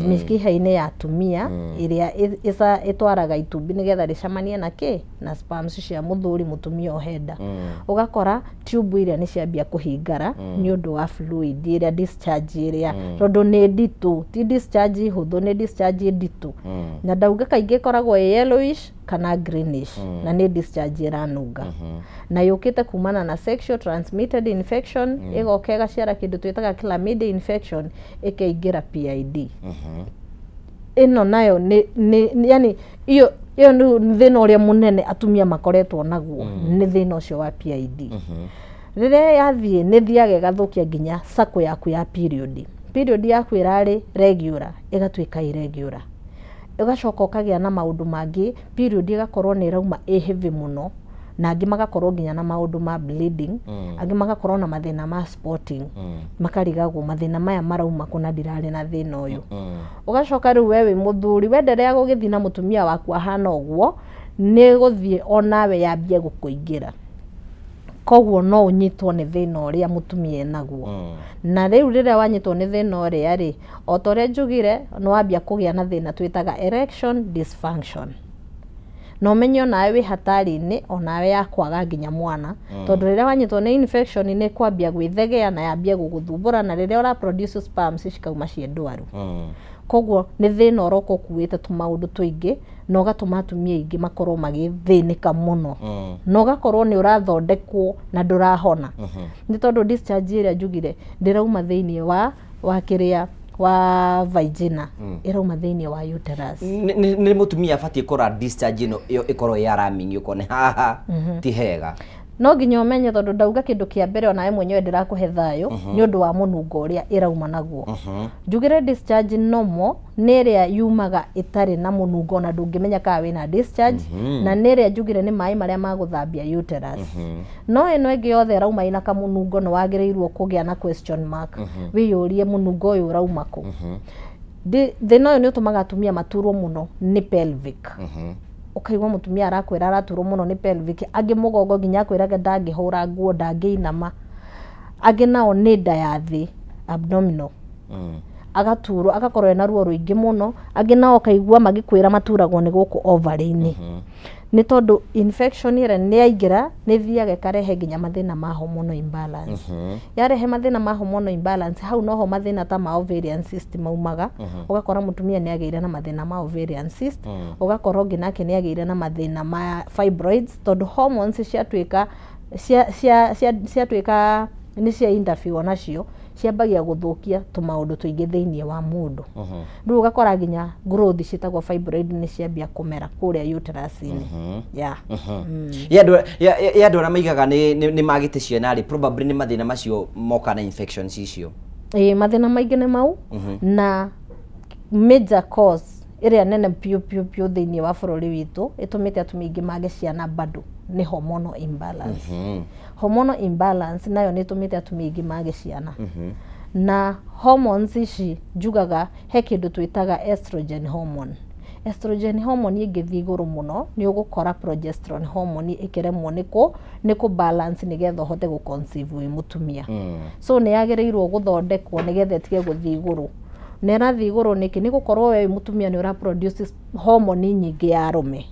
mĩkiha-inĩ ya atumia ĩrĩa ĩtwaraga itumbĩ nĩgetha rĩcemanie na kĩ na sperms cia mũthuri mũtumia ũhenda. Ũgakora tube iria nĩ ciambia kũhingara nĩ ũndũ wa fluid ĩrĩa discharge ĩrĩa, tondũ nĩ nditũ, ti discharge hũthũ, nĩ discharge nditũ. Na ndauga kaingĩ ĩkoragwo ĩ yellowish kana greenish, na nĩ discharge ĩranunga, na yũkĩte kumana na sexual transmitted infection, ĩgoka ĩgaciara kĩndũ twĩtaga chlamydia infection, ĩkaingĩra PID. Ĩno nayo nĩ yani iyo ĩyo nĩ thĩna ũrĩa mũnene atumia makoretwo naguo, nĩ thĩna ũcio wa PID. Rĩrĩa yathiĩ nĩ thiaga ĩgathũkia nginya cycle yaku ya period. Period yaku ĩrarĩ regular ĩgatuĩka irregular, ũgacoka ũkagĩa na maũndũ mangĩ, period ĩgakorwo nĩ ĩrauma ĩ heavy mũno, na angĩ magakorwo nginya na maũndũ ma bleeding, angĩ magakorwo na mathĩna ma spotting, makarigagwo mathĩna maya marauma kũ na ndirarĩ na thĩna ũyũ. Ũgacoka rĩu we wĩ mũthuri, wenderea gũgĩthiĩ na mũtumia waku ahana ũguo, nĩ gũthiĩ onawe yambie gũkũingĩra. Koguo no ũnyitwo nĩ thĩna ũrĩa mũtumia enaguo. Na rĩu rĩrĩa wanyitwo nĩ thĩna ũrĩa rĩ, o ta ũrĩa njugire, nĩ wambia kũgĩa na thĩna twĩtaga erection dysfunction. Na ũmenye onawe wĩ hatari-inĩ onawe ya kwaga nginya mwana, tondũ rĩrĩa wanyitwo nĩ infection nĩ kwambia gwĩthegea na yambia gũgũthumbũra, na rĩrĩa ũra produce sperms cikauma ciĩ ndwaru. Koguo nĩ thĩna ũroka ũkuĩte tũmaũndũ tũingĩ, na ũgatũma atumia aingĩ makorwo magĩthĩnĩka mũno, na ũgakorwo nĩ ũrathondekwo na ndũrahona, nĩ tondũ discharge ĩrĩa njugire ndĩrauma thĩinĩ wa kĩrĩa wa vagina, ĩrauma thĩinĩ wa uterus. Nĩ mũtumia abatiĩ kũrora discharge ĩno ĩyo ĩkorwo ĩ alarming, ũkone haha ti hega. No nginya ũmenye, tondũ ndauga kĩndũ kĩa mbere onawe mwenyewe ndĩrakũhe thayũ nĩ ũndũ wa mũnungo ũrĩa ĩrauma naguo. Njugire discharge normal nĩ ĩrĩa yumaga ĩtarĩ na mũnungo na ndũngĩmenya kana wĩna discharge, na nĩ ĩrĩa njugire nĩ maĩ marĩa ma gũthambia uterus. No ĩno ĩngĩ yothe ĩrauma ĩna kamũnungo, nĩ wagĩrĩirwo kũgĩa na question mark, wĩyũrie mũnungo ũyũ ũrauma kũ. Thĩna ũyũ nĩ ũtũmaga atumia maturwo mũno nĩ pelvic. Ũkaigua mũtumia arakwĩra araturwo mũno nĩ pelvic, angĩ mũgongo nginya akwĩraga ndangĩhũra nguo, ndangĩinama, angĩ nao nĩ nda ya thĩ, abdominal, agaturwo agakorwo ena ruo rũingĩ mũno, angĩ nao ũkaigua magĩkwĩra maturagwo nĩ gũkũ ovary-inĩ. Nĩ tondũ infection ĩrĩa nĩ yaingĩra, nĩ ĩthiaga ĩkarehe nginya mathĩna ma hormonal imbalance. Yarehe mathĩna ma hormonal imbalance, hau noho mathĩna ta ma ovarian cyst maumaga. Ũgakora mũtumia nĩ agĩire na mathĩna ma ovarian cyst, ũgakora ũngĩ nake nĩ agĩire na mathĩna ma fibroids, tondũ hormones ciatuĩka ciatuĩka nĩ cia interfere nacio, ciambagia gũthũkia tũmaũndũ tũingĩ thĩinĩ wa mũndũ. Rĩu ũgakora nginya growth ciĩtagwo fibroid nĩ ciambia kũmera kũrĩa uterus-inĩ. Yeah. Ya andũ arĩa maigaga nĩ magĩte ciana rĩ, probably nĩ mathĩna macio moka na infections icio. Ĩĩ, mathĩna maingĩ nĩ mau, na major cause ĩrĩa nene piũ piũ piũ thĩinĩ wa bũrũri witũ ĩtũmĩte atumia aingĩ mage ciana bado nĩ hormonal imbalance. Hormonal imbalance nayo nĩ ĩtũmĩte atumia aingĩ mage ciana. Na hormones ici njugaga he kĩndũ twĩtaga estrogen hormone. Estrogen hormone ĩngĩthiĩ igũrũ mũno, nĩ ũgũkora progesterone hormone ĩkĩremwo nĩ kũ balance nĩgetha ũhote gũ conceive wĩ mũtumia. So nĩ yagĩrĩirwo gũthondekwo nĩgetha ĩtige gũthiĩ igũrũ. Na ĩrathiĩ igũrũ nĩkĩ? Nĩ gũkorwo we wĩ mũtumia nĩ ũra produce hormone nyingĩ ya arũme,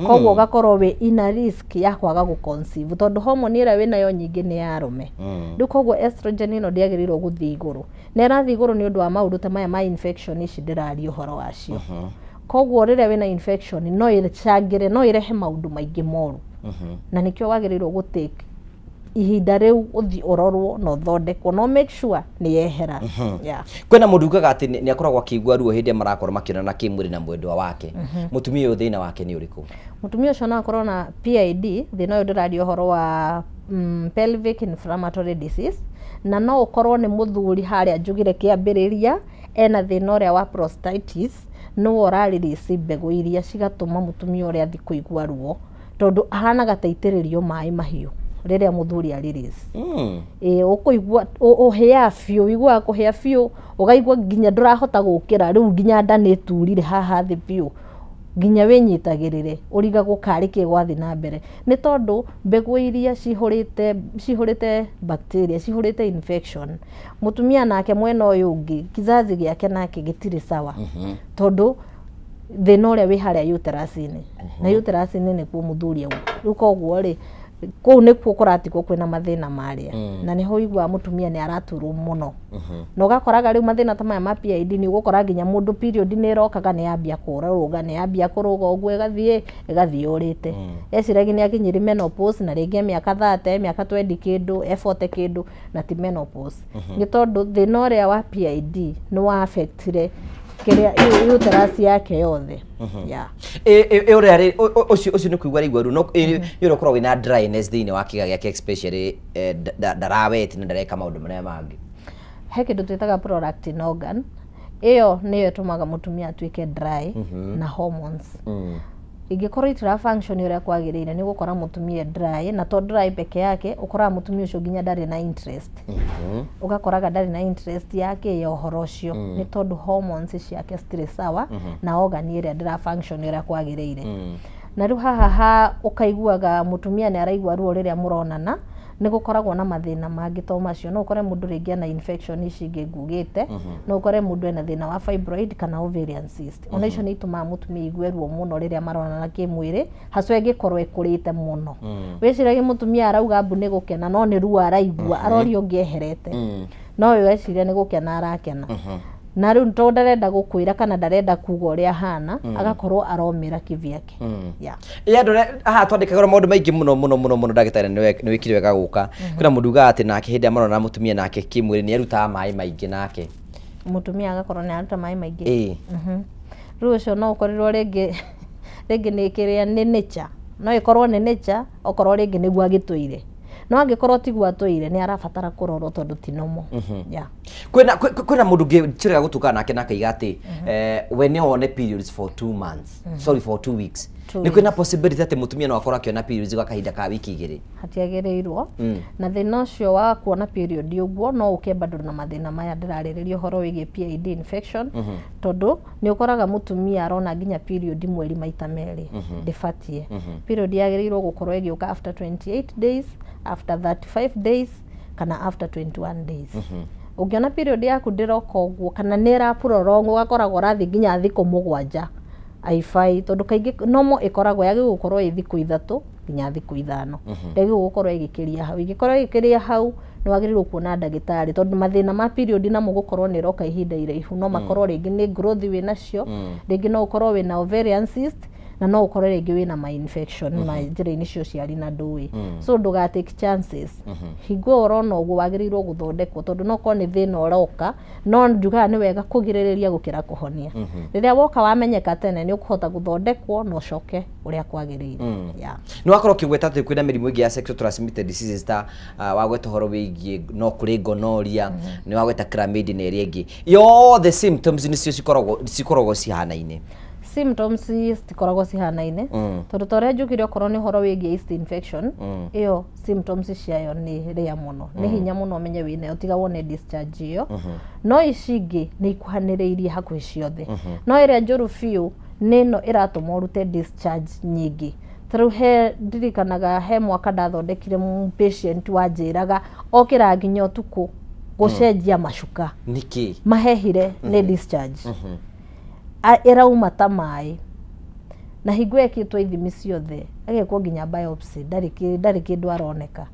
koguo ũgakorwo wĩ in a risk ya kwaga gũ conceive, tondũ hormone ĩrĩa wĩnayo nyingĩ nĩ ya arũme. Rĩu koguo estrogen ĩno ndĩagĩrĩirwo gũthiĩ igũrũ, na ĩrathiĩ igũrũ nĩ ũndũ wa maũndũ ta maya ma infection ici ndĩraria ũhoro wacio. Koguo rĩrĩa wĩna infection, no ĩcangĩre, no ĩrehe maũndũ maingĩ moru, na nĩkĩo wagĩrĩirwo gũ take ihinda rĩu ũthiĩ ũrorwo na ũthondekwo no make sure nĩ yehera. Yeah. Kwĩna mũndũ ugaga atĩ nĩ akoragwo akĩigua ruo hĩndĩ ĩrĩa marakorwo makĩonana kĩmwĩrĩ na mwendwa wake. Mũtumia ũyũ thĩna wake nĩ ũrĩkũ? Mũtumia ũcio no akorwo na PID, thĩna ũyũ ndĩraria ũhoro wa pelvic inflammatory disease, na no ũkorwo nĩ mũthuri harĩa njugire kĩambĩrĩria ena thĩna ũrĩa wa prostatitis, nĩwe ũrarelease mbegũ iria cigatũma mũtumia ũrĩa athi kũigua ruo, tondũ ahanaga ta itĩrĩrio maĩ mahiũ rĩrĩa mũthuri a release. Ĩĩ, ũkũigua ũhĩaga biũ, ũiguaga kũhĩa biũ, ũkaigua nginya ndũrahota gũkĩra, rĩu nginya nda nĩ ĩturire haha thĩ biũ, nginya wĩnyitagĩrĩre ũrigagwo karĩ kĩ gwathiĩ na mbere, nĩ tondũ mbegũ iria cihũrĩte bacteria, cihũrĩte infection. Mũtumia nake mwena ũyũ ũngĩ, kizazi gĩake nake gĩtirĩ sawa, tondũ thĩna ũrĩa wĩ harĩa uterus-inĩ, na uterus-inĩ nĩkuo mũthuri auma. Rĩu koguo rĩ, kũu nĩkuo kũratigwo kwĩna mathĩna marĩa, na nĩho ũiguaga mũtumia nĩ araturwo mũno, na ũgakoraga rĩu mathĩna ta maya ma PID, nĩ ũgũkora nginya mũndũ period nĩ ĩrokaga, nĩ yambia kũrũga, nĩ yambia kũrũga ũguo, ĩgathiĩ yũrĩte. Eciragia nĩ akinyire menopause, na rĩngĩ e mĩaka 30, mĩaka 20 kĩndũ, e 40 kĩndũ, na ti menopause, nĩ tondũ thĩna ũrĩa wa PID nĩ wa affectire kĩrĩa uterus yake yothe. Yeah. Ĩ ũrĩa rĩ, ũcio nĩ kũigua araigua ruo, no ĩ ũrĩa ũkoragwo wĩna dryness thĩinĩ wa kĩga gĩake, especially ndaraweti na ndareka maũndũ marĩa mangĩ? He kĩndũ twĩtaga prolactin organ, ĩyo nĩyo ĩtũmaga mũtumia atuĩke dry, na hormones ingĩkorwo itira function ũrĩa kwagĩrĩire, nĩ ũgũkora mũtumia dry. Na to dry peke yake, ũkoraga mũtumia ũcio nginya ndarĩ na interest, ũgakoraga ndarĩ na interest yake ya ũhoro ũcio, nĩ tondũ hormones ciake citirĩ sawa na organ ĩrĩa ndĩra function ũrĩa kwagĩrĩire. Na rĩu haha ha ũkaiguaga mũtumia nĩ araigua ruo rĩrĩa mũronana, nĩ gũkoragwo na mathĩna mangĩ to macio. No ũkore mũndũ rĩngĩ ena infection ici ingĩ ngugĩte, no ũkore mũndũ ena thĩna wa fibroid kana ovarian cyst. Ona icio nĩ itũmaga mũtumia aigue ruo mũno rĩrĩa maronana kĩmwĩrĩ, hacwa ĩngĩkorwo ĩkũrĩte mũno. Wĩciragie mũtumia arauga mbu nĩ gũkena, no nĩ ruo araigua, aroria ũngĩ eherete, no we weciria nĩ gũkena arakena. Na rĩu tondũ ndarenda gũkwĩra kana ndarenda kuga ũrĩa ahana, agakorwo aromĩra kivyake. Yeah. Ĩ andũ arĩa haha twandĩkagĩrwo maũndũ maingĩ mũno mũno mũno mũno. Ndagĩtarĩ, nĩ wĩkire wega gũka. Kwĩna mũndũ ugaga atĩ nake hĩndĩ ĩrĩa marona mũtumia nake kĩmwĩrĩ, nĩ arutaga maĩ maingĩ nake. Mũtumia agakorwo nĩ aruta maĩ maingĩ? Ĩĩ. Rĩu ũcio no ũkorirwo rĩngĩ nĩ kĩrĩa nĩ nature, no ĩkorwo nĩ nature, okorwo rĩngĩ nĩguo agĩtũire, no angĩkorwo tiguo atũire, nĩ arabatara kũrorwo tondũ ti normal. Yeah. Kwĩna mũndũ ũngĩ njĩraga gũtukana nake na akaiga atĩ we nĩ one periods for 2 months, sorry, for 2 weeks. Two. Nĩ kwĩna possibility atĩ mũtumia no akorwo akĩona periods gwa kahinda ka wiki 2? Hatiagĩrĩirwo. Na thĩna ũcio wa kuona period ũguo no ũke bado na mathĩna maya ndĩrarĩrĩria ũhoro wĩgiĩ PID infection, tondũ nĩ ũkoraga mũtumia arona nginya period mweri maita merĩ. Ndĩbatiĩ. Period yagĩrĩirwo gũkorwo ĩgĩũka after 28 days, after 35 days kana after 21 days. Ũngĩona period yaku ndĩroka ũguo, kana nĩ ĩra prolong, ũgakoragwo ũrathiĩ nginya thikũ 7. Aifai tondũ kaingĩ nomo ĩkoragwo yagĩrĩirwo gũkorwo ĩ thikũ 3 nginya thikũ 5. Ndĩagĩrĩirwo gũkorwo ĩgĩkĩria hau. Ĩngĩkorwo ĩgĩkĩria hau nĩ wagĩrĩirwo kuona ndagĩtarĩ tondũ mathĩna ma period namo gũkorwo nĩ ĩroka ihinda iraihu no makorwo rĩngĩ nĩ growth wĩnacio, rĩngĩ no ũkorwo wĩna ovarian cyst, na no ũkorwo rĩngĩ wĩna ma infection ma njĩra-inĩ cia ũciari na ndũĩ. So ndũga take chances. Hingo ĩyo ũrona ũguo wagĩrĩirwo gũthondekwo tondũ no ũkorwo nĩ thĩna ũroka, no njugaga nĩ wega kũgirĩrĩria gũkĩra kũhonia. Rĩrĩa woka wamenyeka tene nĩ ũkũhota gũthondekwo na ũcoke ũrĩa kwagĩrĩire. Yeah. Nĩ wakorwo ũkĩgweta atĩ kwĩna mĩrimũ ĩngĩ ya sexual transmitted diseases ta wagweta ũhoro wĩgiĩ no kũrĩ gonorrhea, nĩ wagweta chlamydia na ĩrĩa ĩngĩ yothe symptoms nĩcio cikoragwo cihanaine. Symptoms citikoragwo cihanaine tondũ ta ũrĩa njugire okorwo nĩ ũhoro wĩgiĩ yeast infection, ĩyo symptoms ciayo nĩ rĩa mũno, nĩ hinya mũno ũmenye wĩnayo tiga wone discharge ĩyo. No ici ingĩ nĩ ikuhanĩrĩirie hakuhĩ ciothe. No ĩrĩa njũru biũ nĩ ĩno ĩratũma ũrute discharge nyingĩ. Ta rĩu he ndirikanaga he mwaka ndathondekire patient wanjĩraga okĩra nginya ũtukũ gũcenjia macuka. Nĩkĩ? Mahehire nĩ discharge. Ĩrauma ta maĩ na hingo ĩkĩtwo ithimi ciothe agekwo nginya biopsy ndarĩ kĩndũ aroneka,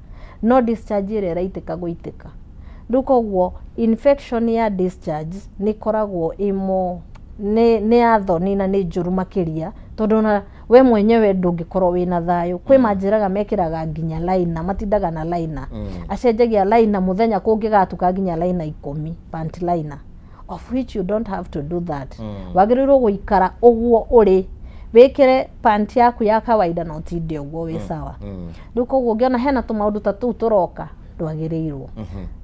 no discharge ĩrĩa ĩraitĩka gũitĩka. Rĩu koguo infection ya discharge nĩ ĩkoragwo ĩmo nĩ ya thoni na nĩ njũru makĩria tondũ ona we mwenyewe ndũngĩkorwo wĩna thayũ. Kwĩ manjĩraga mekĩraga nginya liner, matindaga na liner. Acenjagia liner mũthenya kũngĩgatuka nginya liner 10 pant liner, of which you don't have to do that. Wagĩrĩirwo gũikara ũguo ũrĩ, wĩkĩre pant yaku ya kawaida na ũtinde ũguo wĩ sawa. Rĩu koguo ũngĩona hena tũmaũndũ ta tũu tũroka ndwagĩrĩirwo.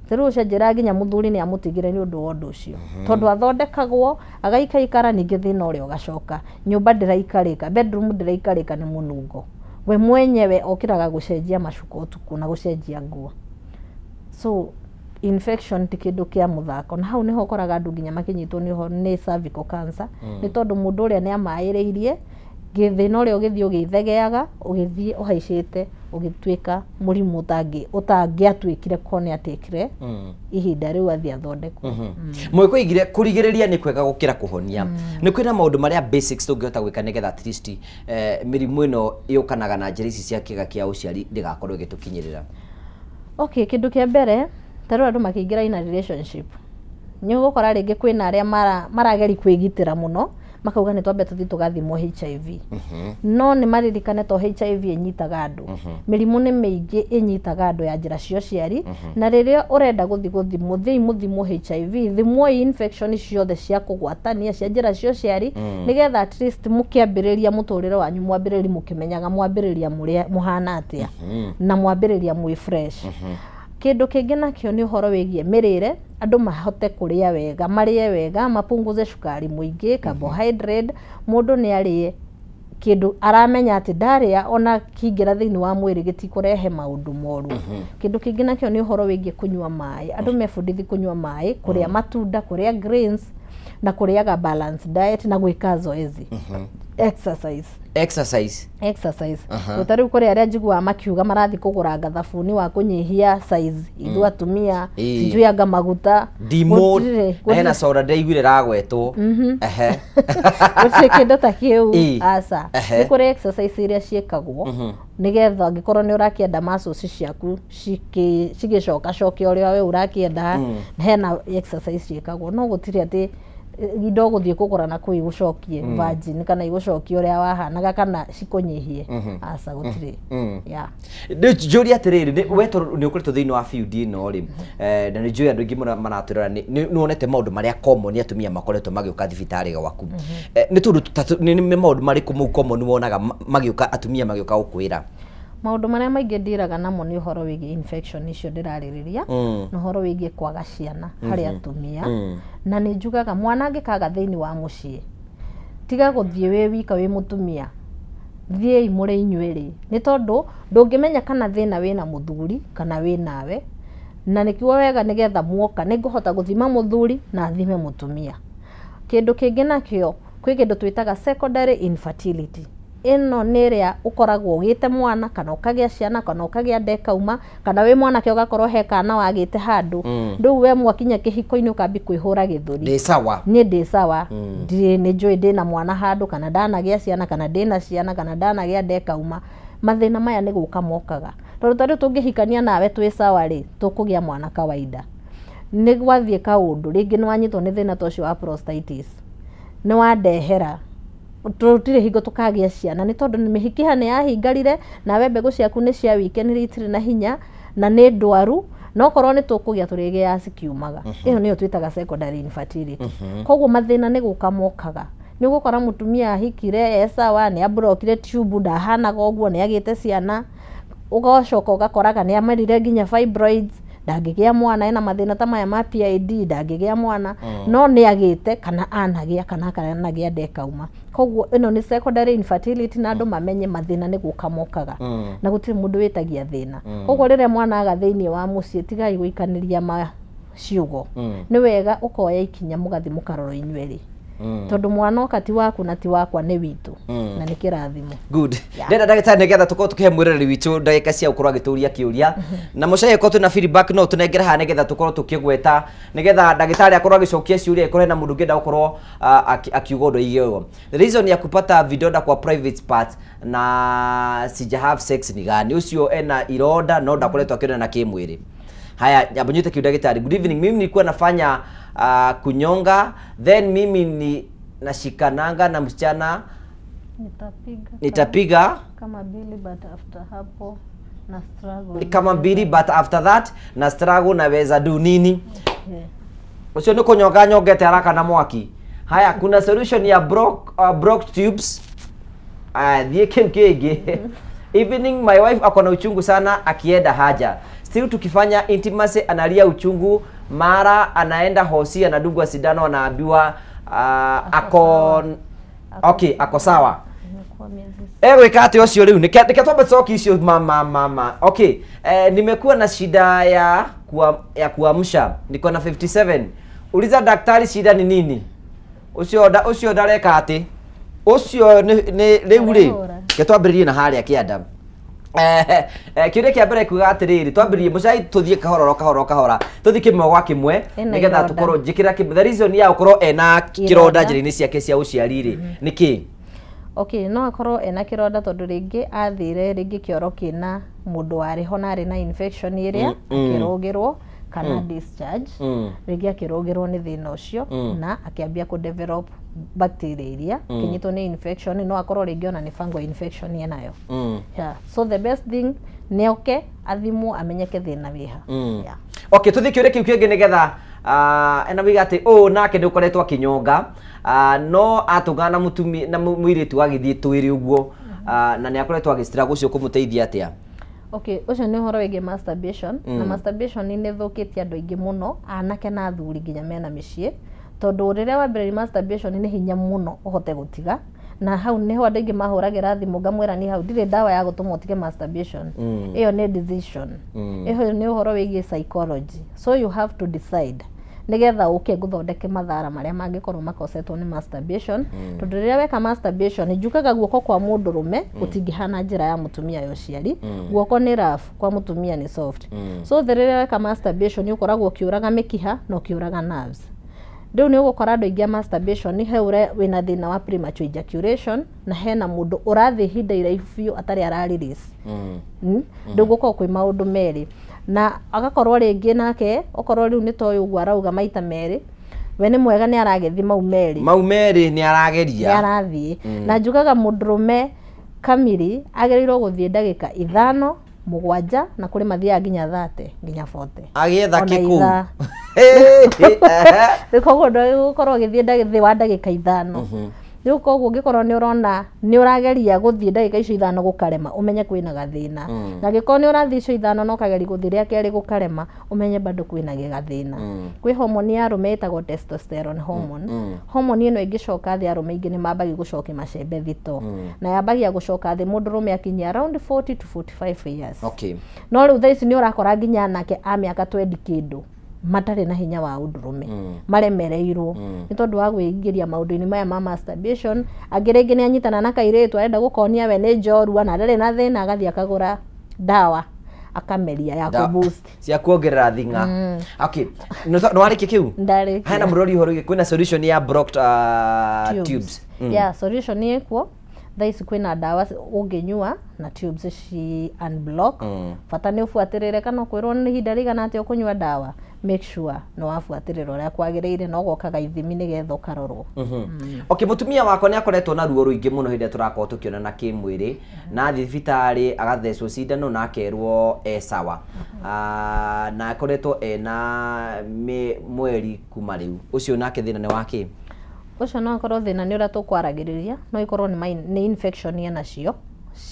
Rĩu ũcenjera nginya mũthuri nĩ amũtigire nĩ ũndũ wa ũndũ ũcio tondũ athondekagwo agaikaikara ningĩ thĩna ũrĩa ũgacoka. Nyũmba ndĩraikarĩka, bedroom ndĩraikarĩka nĩ mũnungo. We mwenyewe okĩraga gũcenjia macuka ũtukũ na gũcenjia nguo. So infection ti kĩndũ kĩa mũthako, na hau nĩho ũkoraga andũ nginya makĩnyitwo nĩ cervical cancer. Nĩ tondũ mũndũ ũrĩa nĩ amaĩrĩirie thĩna ũrĩa ũgĩthiĩ ũgĩthegeaga ũgĩthiĩ ũhaicĩte ũgĩtuĩka mũrimũ ũtangĩatuĩkire korwo nĩ atĩkire ihinda rĩu athiĩ athondekwo. Mwĩkũigire kũrigĩrĩria nĩ kwega gũkĩra kũhonia. Nĩ kwĩna maũndũ marĩa basics tũngĩhota gwĩka nĩgetha at least mĩrimũ ĩno yũkanaga na njĩra ici cia kĩga kĩa ũciari ndĩgakorwo ĩgĩtũkinyĩrĩra. Okay, kĩndũ kĩa mbere ta rĩu andũ makĩingĩra in a relationship nĩ ũgũkora rĩngĩ kwĩna arĩa marageri kwĩgitĩra mũno makauga nĩ twambe tũthiĩ tũgathimwo HIV. No nĩ maririkane to HIV ĩnyitaga andũ. Mĩrimũ nĩ mĩingĩ ĩnyitaga andũ ya njĩra cia ũciari, na rĩrĩa ũrenda gũthiĩ gũthimwo, thiĩi mũthimwo HIV, thimwoi infection ciothe cia kũgwatania cia njĩra cia ũciari, nĩgetha at least mũkĩambĩrĩria mũtũrĩre wanyu mwambĩrĩri mũkĩmenyaga mwambĩrĩria mũhana atĩa na mwambĩrĩria mwĩ fresh. Kĩndũ kĩngĩ nakĩo nĩ ũhoro wĩgiĩ mĩrĩre, andũ mahote kũrĩa wega, marĩe wega, mapunguze cukari mũingĩ, carbohydrate. Mũndũ nĩ arĩe kĩndũ aramenya atĩ ndarĩa ona kĩingĩra thĩinĩ wa mwĩrĩ gĩtikũrehe maũndũ moru. Kĩndũ kĩngĩ nakĩo nĩ ũhoro wĩgiĩ kũnyua maĩ, andũ mebundithi kũnyua maĩ, kũrĩa matunda, kũrĩa grains na kũrĩaga balanced diet na gwĩka zoezi. Exercise. Exercise. Ta rĩu kũrĩ arĩa njiguaga makiuga marathiĩ kũgũranga thabuni wa kũnyihia size ithuĩ atumia, sijui anga maguta ndimũ na hena soda ndaiguire ragwetwo. Gũtirĩ kĩndũ ta kĩu, aca. Nĩ kũrĩ exercise iria ciĩkagwo nĩgetha angĩkorwo nĩ ũrakĩenda muscles ciaku cigĩcokacoke ũrĩa we ũrakĩenda, hena exercise ciĩkagwo, no gũtirĩ atĩ indo ũgũthiĩ kũgũra na kũu igũcokie virgin kana igũcokie ũrĩa wahanaga kana cikũnyihie, aca gũtirĩ. Njũrie atĩrĩrĩ, we tondũ nĩ ũkoretwo thĩinĩ wa field ĩno rĩ, na nĩ njũĩ andũ aingĩ mũno maratwĩrora, nĩ wonete maũndũ marĩa common atumia makoretwo magĩũka thibitarĩ gwaku. Nĩ tondũ nĩ maũndũ marĩkũ mau common wonaga magĩũka atumia magĩũka gũkwĩra? Maũndũ marĩa maingĩ ndiraga namo nĩ ũhoro wĩgiĩ infection icio ndĩrarĩrĩria, na ũhoro wĩgiĩ kwaga ciana harĩ atumia. Na nĩ njugaga mwana angĩkaga thĩinĩ wa mũciĩ, tiga gũthiĩ wĩ wika wĩ mũtumia, thiĩi mũrĩ inyuĩ, nĩ tondũ ndũngĩmenya kana thĩna wĩna mũthuri kana wĩ nawe, na nĩkĩo wega nĩgetha muoka nĩ ngũhota gũthima mũthuri na thime mũtumia. Kĩndũ kĩngĩ nakĩo kwĩ kĩndũ twĩtaga secondary infertility. Ĩno nĩ ĩrĩa ũkoragwo ũgĩte mwana kana ũkagĩa ciana kana ũkagĩa ndekauma, kana wĩ mwanake ũgakorwo he kana wagĩte handũ. Rĩu we mwakinya kĩhiko-inĩ ũkambi kwĩhũra gĩthũri, ndĩ sawa, niĩ ndĩ sawa, ndirĩ nĩ njũĩ ndĩna mwana handũ, kana ndanagĩa ciana, kana ndĩna ciana, kana ndanagĩa ndekauma. Mathĩna maya nĩ gũka mokaga, tondũ ta rĩu tũngĩhikania nawe twĩ sawa rĩ, tũkũgĩa mwana kawaida. Nĩ gwathiĩ kaũndũ rĩngĩ nĩ wanyitwo nĩ thĩna ta ũcio wa prostatitis, nĩ wandehera, tũtirĩ hingo tũkagĩa ciana, nĩ tondũ mĩhikiha nĩ yahingarire, nawe mbegũ ciaku nĩ cia weakenire, itirĩ na hinya na nĩ ndwaru, no korwo nĩ tũkũgĩa tũrĩgĩaga cikiumaga. Ĩyo nĩyo twĩtaga secondary infertility. Koguo mathĩna nĩ gũka mokaga. Nĩ ũgũkora mũtumia ahikire e sawa, nĩ abrokire tube, ndahanaga ũguo, nĩ agĩte ciana, ũgacoka ũgakoraga nĩ amerire nginya fibroids, ndangĩgĩa mwana, ena mathĩna ta maya ma PID, ndangĩgĩa mwana, no nĩ agĩte kana anagĩa kana akanagĩa ndekauma. Koguo ĩno nĩ secondary infertility, na andũ mamenye mathĩna nĩ gũka mokaga, na gũtirĩ mũndũ wĩtagia thĩna. Koguo rĩrĩa mwana aga thĩinĩ wa mũciĩ, tigai gũikanĩria ma ciugo, nĩ wega ũkoya ikinya mũgathiĩ mũkarorwo inyuerĩ, tondũ mwana oka ti waku na ti wakwa, nĩ witũ, na nĩ kĩrathimo. Good. Ndenda ndagĩtarĩ nĩgetha tũkorwo tũkĩhe mwĩroreri witũ ndagĩka cia gũkorwo agĩtũria kĩũria, na mũcai ĩkorwo twĩna feedback no tũnengere haha nĩgetha tũkorwo tũkĩgweta, nĩgetha ndagĩtarĩ akorwo agĩcokia ciũria, ĩkorwo hena mũndũ ũngĩenda gũkorwo akiuga ũndũ aige ũguo. The reason ya kupata vidonda kwa private part na sija have sex ni gani? Ũcio ena ironda no ndakoretwo akĩonana kĩmwĩrĩ. Haya, nyambo nyite kiu ndagĩtarĩ. Good evening. Mimi nilikuwa nafanya kunyonga, then mimi ni nashikananga na msichana, nitapiga nitapiga kama mbili, but after hapo na struggle. Kama mbili, but after that na struggle, naweza do nini? Ucio nĩ kũnyonga nyongete haraka na mwaki. Haya, kuna solution ya block tubes? Aya, thiĩ kĩu kĩngĩ. Evening, my wife ako na uchungu sana akienda haja, still tukifanya intimacy analia uchungu, mara anaenda hosi anadungwa sindano, anaambiwa ako okay, ako sawa. Imekuwa miezi Egwĩka atĩ ũcio rĩu nĩke twambe tũcokie icio mama mama. Okay, nimekuwa na shida ya kuamsha, niko na 57, uliza daktari shida ni nini. Ũcio ũcio ndareka atĩ ũcio nĩ rĩu rĩ, ke twambĩrĩrie na harĩa kĩanda. Kĩũria kĩa mbere kuga atĩrĩrĩ, twambĩrĩrie mũcai, tũthiĩ kahora o kahora o kahora, tũthiĩ kĩmwe gwa kĩmwe, Ena nĩgetha ironda. tũkorwo njĩkĩra the reason ya gũkorwo ena kĩronda Ironda. njĩra-inĩ ciake cia ũciari rĩ nĩ kĩ? Okay, no akorwo ena kĩronda tondũ rĩngĩ athire rĩngĩ kĩoro kĩna mũndũ warĩ ho na arĩ na infection ĩrĩa, akĩrũgĩrwo kana discharge, rĩngĩ akĩrũgĩrwo nĩ thĩna ũcio, na akĩambia kũ develop bacteria iria, akĩnyitwo nĩ infection, no akorwo rĩngĩ ona nĩ fungal infection enayo. Yeah. So the best thing nĩ oke athimwo amenyeke thĩna wĩha. Yeah. Okay, tuthiĩ kĩũria kĩu kĩngĩ nĩgetha ena wiga atĩ ũũ nake nĩ ũkoretwo akĩnyonga, no atũngana na mũtumia na mũirĩtu agĩthiĩ twĩrĩ ũguo, na nĩ akoretwo agĩstruggle, ũcio kũmũteithia atĩa? Okay, ũcio nĩ ũhoro wĩgiĩ masturbation, na masturbation nĩ ĩthũkĩtie andũ aingĩ mũno, anake na athuri nginya mena mĩciĩ, tondũ rĩrĩa wambĩrĩria masturbation nĩ hinya mũno ũhote gũtiga, na hau nĩho andũ aingĩ mahũragĩra thimũ ngamwĩra niĩ hau ndirĩ ndawa ya gũtũma ũtige masturbation. Ĩyo nĩ decision, ĩyo nĩ ũhoro wĩgiĩ psychology, so you have to decide nĩgetha ũke ngũthondeke mathara marĩa mangĩkorwo makosetwo nĩ masturbation, tondũ rĩrĩa weka masturbation, njugaga guoko kwa mũndũrũme gũtingĩhana njĩra ya mũtumia ya ũciari. Guoko nĩ rough, kwa mũtumia nĩ soft. So the rĩrĩa weka masturbation nĩ ũkoragwo ũkĩũraga mĩkiha na ũkĩũraga nerves. Rĩu nĩ ũgũkora andũ aingĩ a masturbation he ũrĩa wĩna thĩna wa premature ejaculation, na hena mũndũ ũrathiĩ ihinda iraihu biũ atarĩ ara release. Rĩu gũkorwo kwĩ maũndũ merĩ, na agakorwo rĩngĩ nake okorwo rĩu nĩ toyũ ũguo arauga maita merĩ, we nĩ mwega, nĩ aragĩthiĩ mau merĩ. Mau merĩ nĩ arageria. Nĩ arathiĩ. Na njugaga mũndũrũme kamiri agĩrĩirwo gũthiĩ ndagĩka 5, 7, na kũrĩ mathiaga nginya 30, nginya 40. Agĩetha Ona kĩkũu. ithaa. Rĩu koguo ndũgũkorwo ũgĩthiĩ thĩ wa ndagĩka 5. Rĩu koguo ũngĩkorwo nĩ ũrona nĩ ũrageria gũthiĩ ndagĩka icio 5 gũkarema, ũmenye kwĩna gathĩna. Na angĩkorwo nĩ ũrathiĩ icio 5 na ũkageria gũthiĩ rĩa kerĩ gũkarema, ũmenye bado kwĩna gathĩna. Kwĩ homoni ya arũme ĩtagwo testosterone hormone. Homoni ĩno ĩngĩcoka thĩ, arũme aingĩ nĩ mambagia gũcokia macembe thito, na yambagia gũcoka thĩ mũndũrũme akinyia around 40 to 45 years. No rĩu thaa ici nĩ ũrakora nginya anake a mĩaka 20 kĩndũ. Matarĩ na hinya wa ũndũrũme, maremereirwo nĩ tondũ wa kwĩingĩria maũndũ-inĩ maya ma masturbation. Angĩ rĩngĩ nĩ anyitana na kairĩtu, arenda gũkonia we nĩ njorua na ndarĩ na thĩna, agathiĩ akagũra ndawa akameria ya kũ-boost. Cia kuongerera thing'a. Okay, nĩ warĩkia kĩu? Ndarĩkia. Hena mũrori ũhoro wĩgiĩ kwĩna solution ya blocked tubes. Yeah, solution nĩ ĩkuo thaa ici. Kwĩna ndawa ũngĩnyua na tubes ci unblock. Bata nĩ ũbuatĩrĩre, kana ũkwĩrwo nĩ ihinda rĩigana atĩa ũkũnyua ndawa, make sure nĩ wabuatĩrĩra ũrĩa kwagĩrĩire na ũgokaga ithimi nĩgetha ũkarorwo. Okay, mũtumia wakwa nĩ akoretwo na ruo rũingĩ mũno hĩndĩ ĩrĩa tũrakorwo tũkĩonana kĩmwĩrĩ, na athiĩ thibitarĩ agathecwo cindano na akerwo e sawa. Ah, na akoretwo ena mweri kuma rĩu. Ũcio nake thĩna nĩ wa kĩ? Ũcio no akorwo thĩna nĩ ũrĩa tũkwaragĩrĩria, no ĩkorwo nĩ infection enacio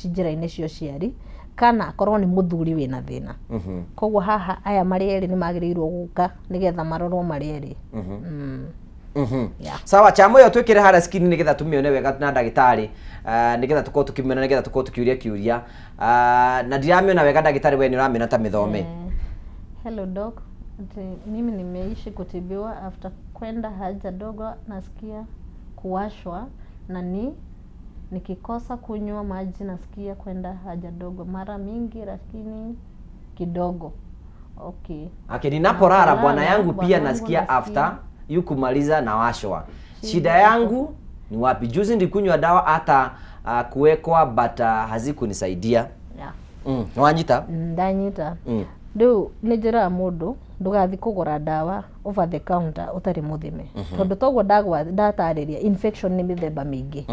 njĩra-inĩ cia ũciari, kana akorwo nĩ mũthuri wĩna thĩna. Koguo haha aya marĩ erĩ nĩ magĩrĩirwo gũka nĩgetha marorwo marĩ erĩ. Yeah. Sawa, chamo ĩyo twĩkĩre harĩa screen nĩgetha tũmĩone wega na ndagĩtarĩ, nĩgetha tũkorwo tũkĩmĩona, nĩgetha tũkorwo tũkĩũria kĩũria. Na ndiramĩona wega, ndagĩtarĩ, we nĩ ũramĩona, ta mĩthome. Hello doc. Ati, mimi nimeishi kutibiwa, after kwenda haja dogo nasikia kuwashwa, na ni nikikosa kunywa maji nasikia kwenda haja dogo mara mingi lakini kidogo. Okay. Okay, ninapolala bwana yangu Bwana pia yangu nasikia nasikia. After yu kumaliza na washwa. Shida yangu ni wapi? Juzi nilikunywa dawa hata kuwekwa, but hazikunisaidia. Yeah. Wanyita? Ndanyita. Rĩu nĩ njĩraga mũndũ ndũgathiĩ kũgũra ndawa over the counter ũtarĩ mũthime, tondũ toguo ndatarĩria, infection nĩ mĩthemba mĩingĩ,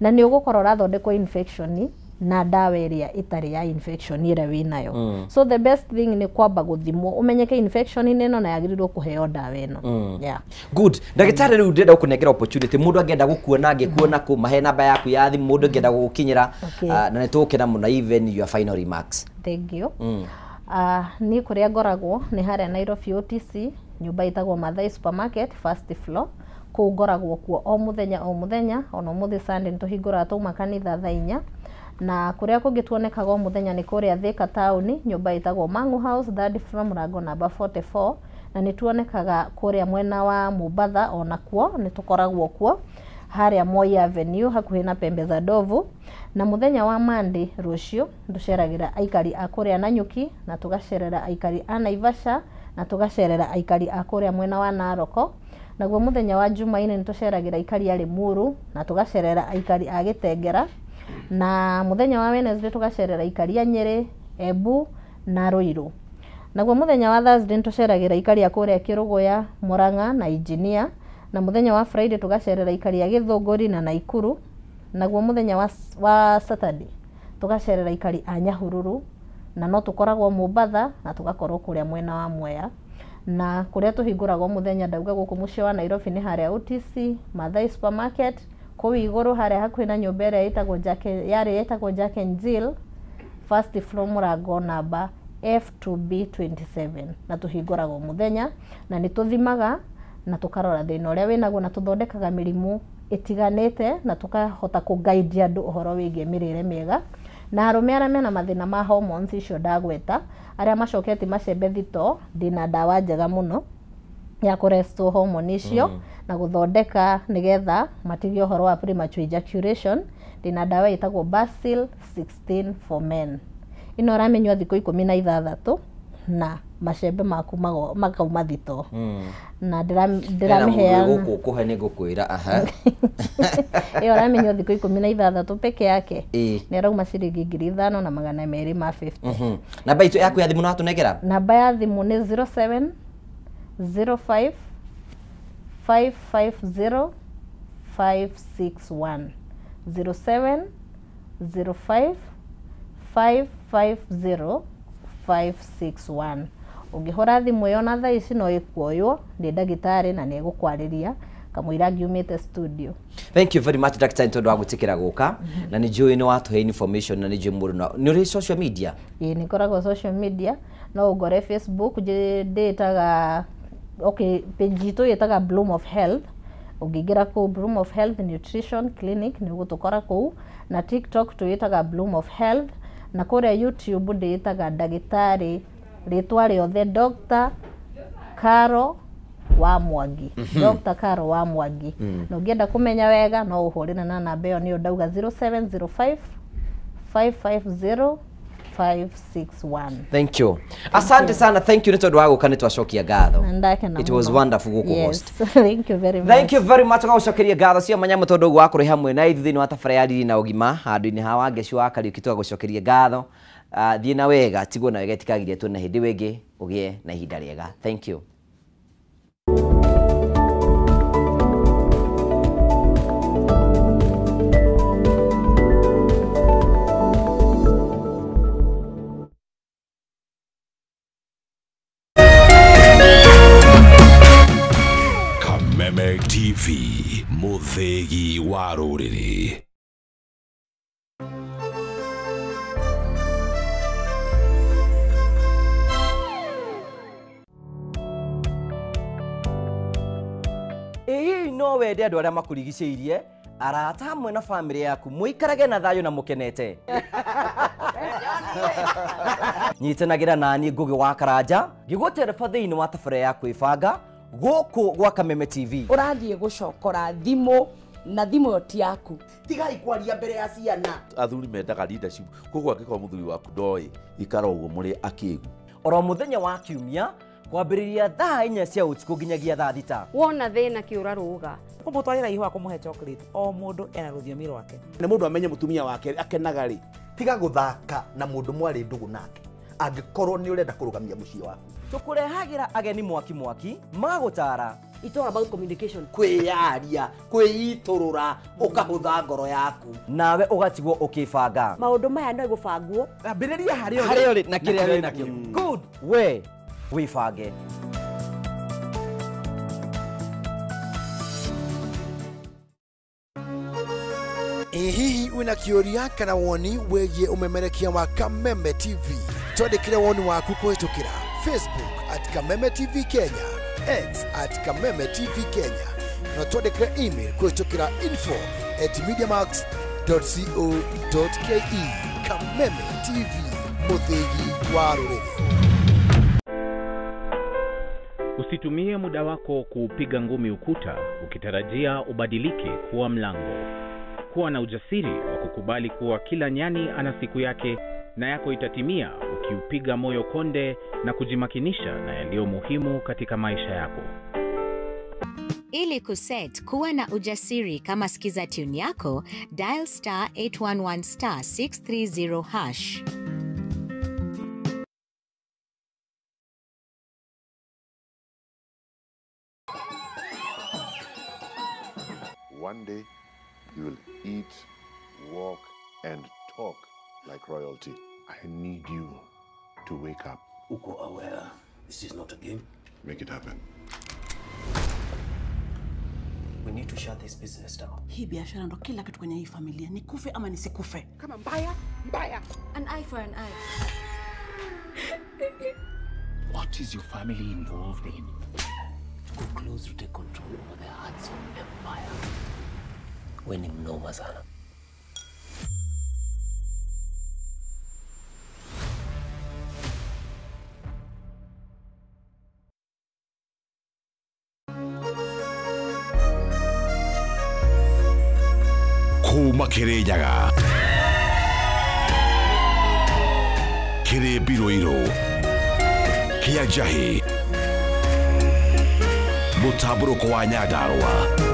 na nĩ ũgũkora ũrathondekwo infection na ndawa ĩrĩa ĩtarĩ ya infection ĩrĩa wĩnayo. So the best thing nĩ kwamba gũthimwo ũmenyeke infection ĩno na yagĩrĩirwo kũheo ndawa ĩno. Yeah. Good. Ndagĩtarĩ, rĩu ndĩrenda gũkũnengera opportunity. Mũndũ angĩenda gũkuona, angĩkuona kũ? Mahe namba yaku ya thimũ mũndũ angĩenda gũgũkinyĩra. Na nĩ tũgũkena mũno, even your final remarks. Thank you. Niĩ kũrĩa ngoragwo nĩ harĩa Nairobi OTC, nyũmba ĩtagwo Mathai Supermarket, first floor. Kũu ngoragwo kuo o mũthenya o mũthenya, ona ũmũthĩ Sunday nĩtũhingũraga twauma kanitha thaa 4. Na kũrĩa kũngĩ tuonekaga o mũthenya nĩ kũrĩa Thika taũni, nyũmba ĩtagwo Mangu House, third floor, mũrango namba 44. Na nĩ tuonekaga kũrĩa mwena wa Mombatha, onakuo nĩ tũkoragwo kuo harĩa Moi Avenue hakuhĩ na Pembe za Ndovu. Na mũthenya wa Monday, rũciũ, tũceragĩra aikari a kũrĩa Nanyuki, na tũgacerera aikari a Naivasha, na tũgacerera aikari a kũrĩa mwena wa Naroko. Naguo mũthenya wa Jumaine nĩ tũceragĩra aikari a Limuru, na tũgacerera aikari a Gĩtengera. Na mũthenya wa Wednesday tũgacerera aikari a Nyĩrĩ, Embu na Ruiru. Naguo mũthenya wa Thursday nĩ tũceragĩra aikari a kũrĩa Kĩrũgũya, Murang'a na Engineer. Na mũthenya wa Friday tũgacerera aikari a Gĩthũngũri na Naikuru. Naguo mũthenya wa Saturday tũgacerera aikari a Nyahururu, na no tũkoragwo Mombatha, na tũgakorwo kũrĩa mwena wa Mwea. Na kũrĩa tũhingũragwo mũthenya, ndauga gũkũ mũciĩ wa Nairobi nĩ harĩa OTC, Mathai Supermarket, kũu igũrũ harĩa hakuhĩ na nyũmba ĩrĩa ĩtagwo Jack, yarĩ ĩtagwo Jack and Jill, first floor, mũrango namba F2B27. Na tũhingũragwo mũthenya, na nĩ tũthimaga na tũkarora thĩna ũrĩa wĩnaguo, na tũthondekaga mĩrimũ ĩtiganĩte, na tũkahota kũ-guide andũ ũhoro wĩgiĩ mĩrĩre mĩega. Na arũme arĩa mena mathĩna ma hormones icio ndagweta, arĩa macoketie macembe thito, ndĩna ndawa njega mũno ya kũ-restore hormone icio na gũthondeka nĩgetha matige ũhoro wa premature ejaculation. Ndĩna ndawa ĩtagwo Basil 16 for men. Ĩno ũramĩnyua thikũ 16 na macembe maku makauma thito. Na ndĩramĩheana. Gũkũ kũhe nĩ ngũkwĩra aha. Ĩyo ũramĩnyua thikũ 16 peke yake. Nĩ arauma ciringi 5250. Namba itũ yaku ya thimũ no watũnengera? Namba ya thimũ nĩ 07 05 550 561, 07 05 550 561. Ũngĩhũra thimũ ĩyo na thaa ici no ĩkuoywo nĩ ndagĩtarĩ na nĩ egũkwarĩria kamũira ngiumĩte studio. Thank you very much, Dr. nĩ tondũ wa gwĩtĩkĩra gũka, na nĩ njũĩ nĩ watũhe information, na nĩ njũĩ mũndũ nĩ ũrĩ social media? Ĩĩ, nĩ ngoragwo social media. No ũngore Facebook, ndĩtaga, okay, page itũ ĩtaga Bloom of Health. Ũngĩingĩra kũu Bloom of Health Nutrition Clinic nĩ ũgũtũkora kũu. Na TikTok twĩtaga Bloom of Health, na kũrĩa YouTube ndĩĩtaga ndagĩtarĩ rĩtwa rĩothe, Dr. Caro wa Mwangi. Dr. Caro wa Mwangi. Na ũngĩenda kũmenya wega no ũhũrĩre na namba ĩyo nĩyo ndauga 0705 550 561. Thank you. Asante sana, thank you nĩ tondũ wa gũka nĩ twacokia ngatho. It was wonderful gũkũ host. Thank you very much. Thank you very much tũgagũcokeria ngatho cia manyamũ tondũ ũguo wakorwo hamwe na ithuĩ thĩinĩ wa tabarĩra ya Riri na Ũgima handũ-inĩ ha Wangeci wa Kariũki tũgagũcokeria ngatho. Thiĩ na wega, tigwo na wega itikagirie tuone hĩndĩ wĩngĩ, ũgĩe na ihinda rĩega. Thank you. Kameme TV, muthegi wa rũrĩrĩ. Ĩĩ no wende andũ arĩa makũrigicĩirie, arata hamwe na bamĩrĩ yaku mũikarage na thayũ na mũkenete. Nyitanagĩra naniĩ Ngũgĩ wa Karanja ngĩgũtereba thĩinĩ wa tabarĩra ya kwĩbanga gũkũ gwa Kameme TV. Ũrathiĩ gũcokora thimũ na thimũ ĩyo ti yaku. Tigai kwaria mbere ya ciana. Athuri mendaga leadership, koguo angĩkorwo mũthuri waku ndoĩ ikara ũguo mũrĩ akĩgu. Oro mũthenya wa kiumia kwambĩrĩria thaa 4 cia ũtukũ nginyagia thaa 6. Wona thĩna kĩũra rũga. Kũmũtwarĩra ihũa kũmũhe chocolate, o mũndũ ena rũthiomi rwake. Nĩ mũndũ amenye mũtumia wake akenaga rĩ, tiga gũthaka na mũndũ mwarĩ ndũgũ nake angĩkorwo nĩ ũrenda kũrũgamia mũciĩ waku. Tũkũrehagĩra ageni mwaki mwaki magũtara. It's all about communication. Kwĩyaria, kwĩitũrũra, ũkahũtha ngoro yaku. Nawe ũgatigwo ũkĩbanga. Maũndũ maya no gũbangwo. Ambĩrĩria harĩa ũrĩ na kĩrĩa wĩ nakĩo. Good. We wĩbange. Ĩ hihi wĩna kĩũria kana woni wĩgiĩ ũmemerekia wa Kameme TV? Twandĩkĩre woni waku kũhĩtũkĩra Facebook at Kameme TV Kenya, X at Kameme TV Kenya, na twandĩkĩre email kũhĩtũkĩra info@mediamax.co.ke. Kameme TV, mũthĩgi wa rũrĩrĩ. Usitumie muda wako kuupiga ngumi ukuta ukitarajia ubadilike kuwa mlango. Kuwa na ujasiri wa kukubali kuwa kila nyani ana siku yake na yako itatimia ukiupiga moyo konde na kujimakinisha na yaliyo muhimu katika maisha yako. Ili kuset kuwa na ujasiri kama skiza tune yako, dial star 811 star 630 hash. One day, you will eat, walk, and talk like royalty. I need you to wake up. Uko aware this is not a game? Make it happen. We need to shut this business down. Hii biashara ndo kila kitu kwenye hii familia. Nikufe ama nisikufe? Kama mbaya, mbaya. An eye for an eye. What is your family involved in? Go close to take control over the Hudson Empire. We ni mnoma sana. Kuma Kirinyaga, Kiri Biroiro, Kia Njahi, Mũtambũrũko wa Nyandarũa.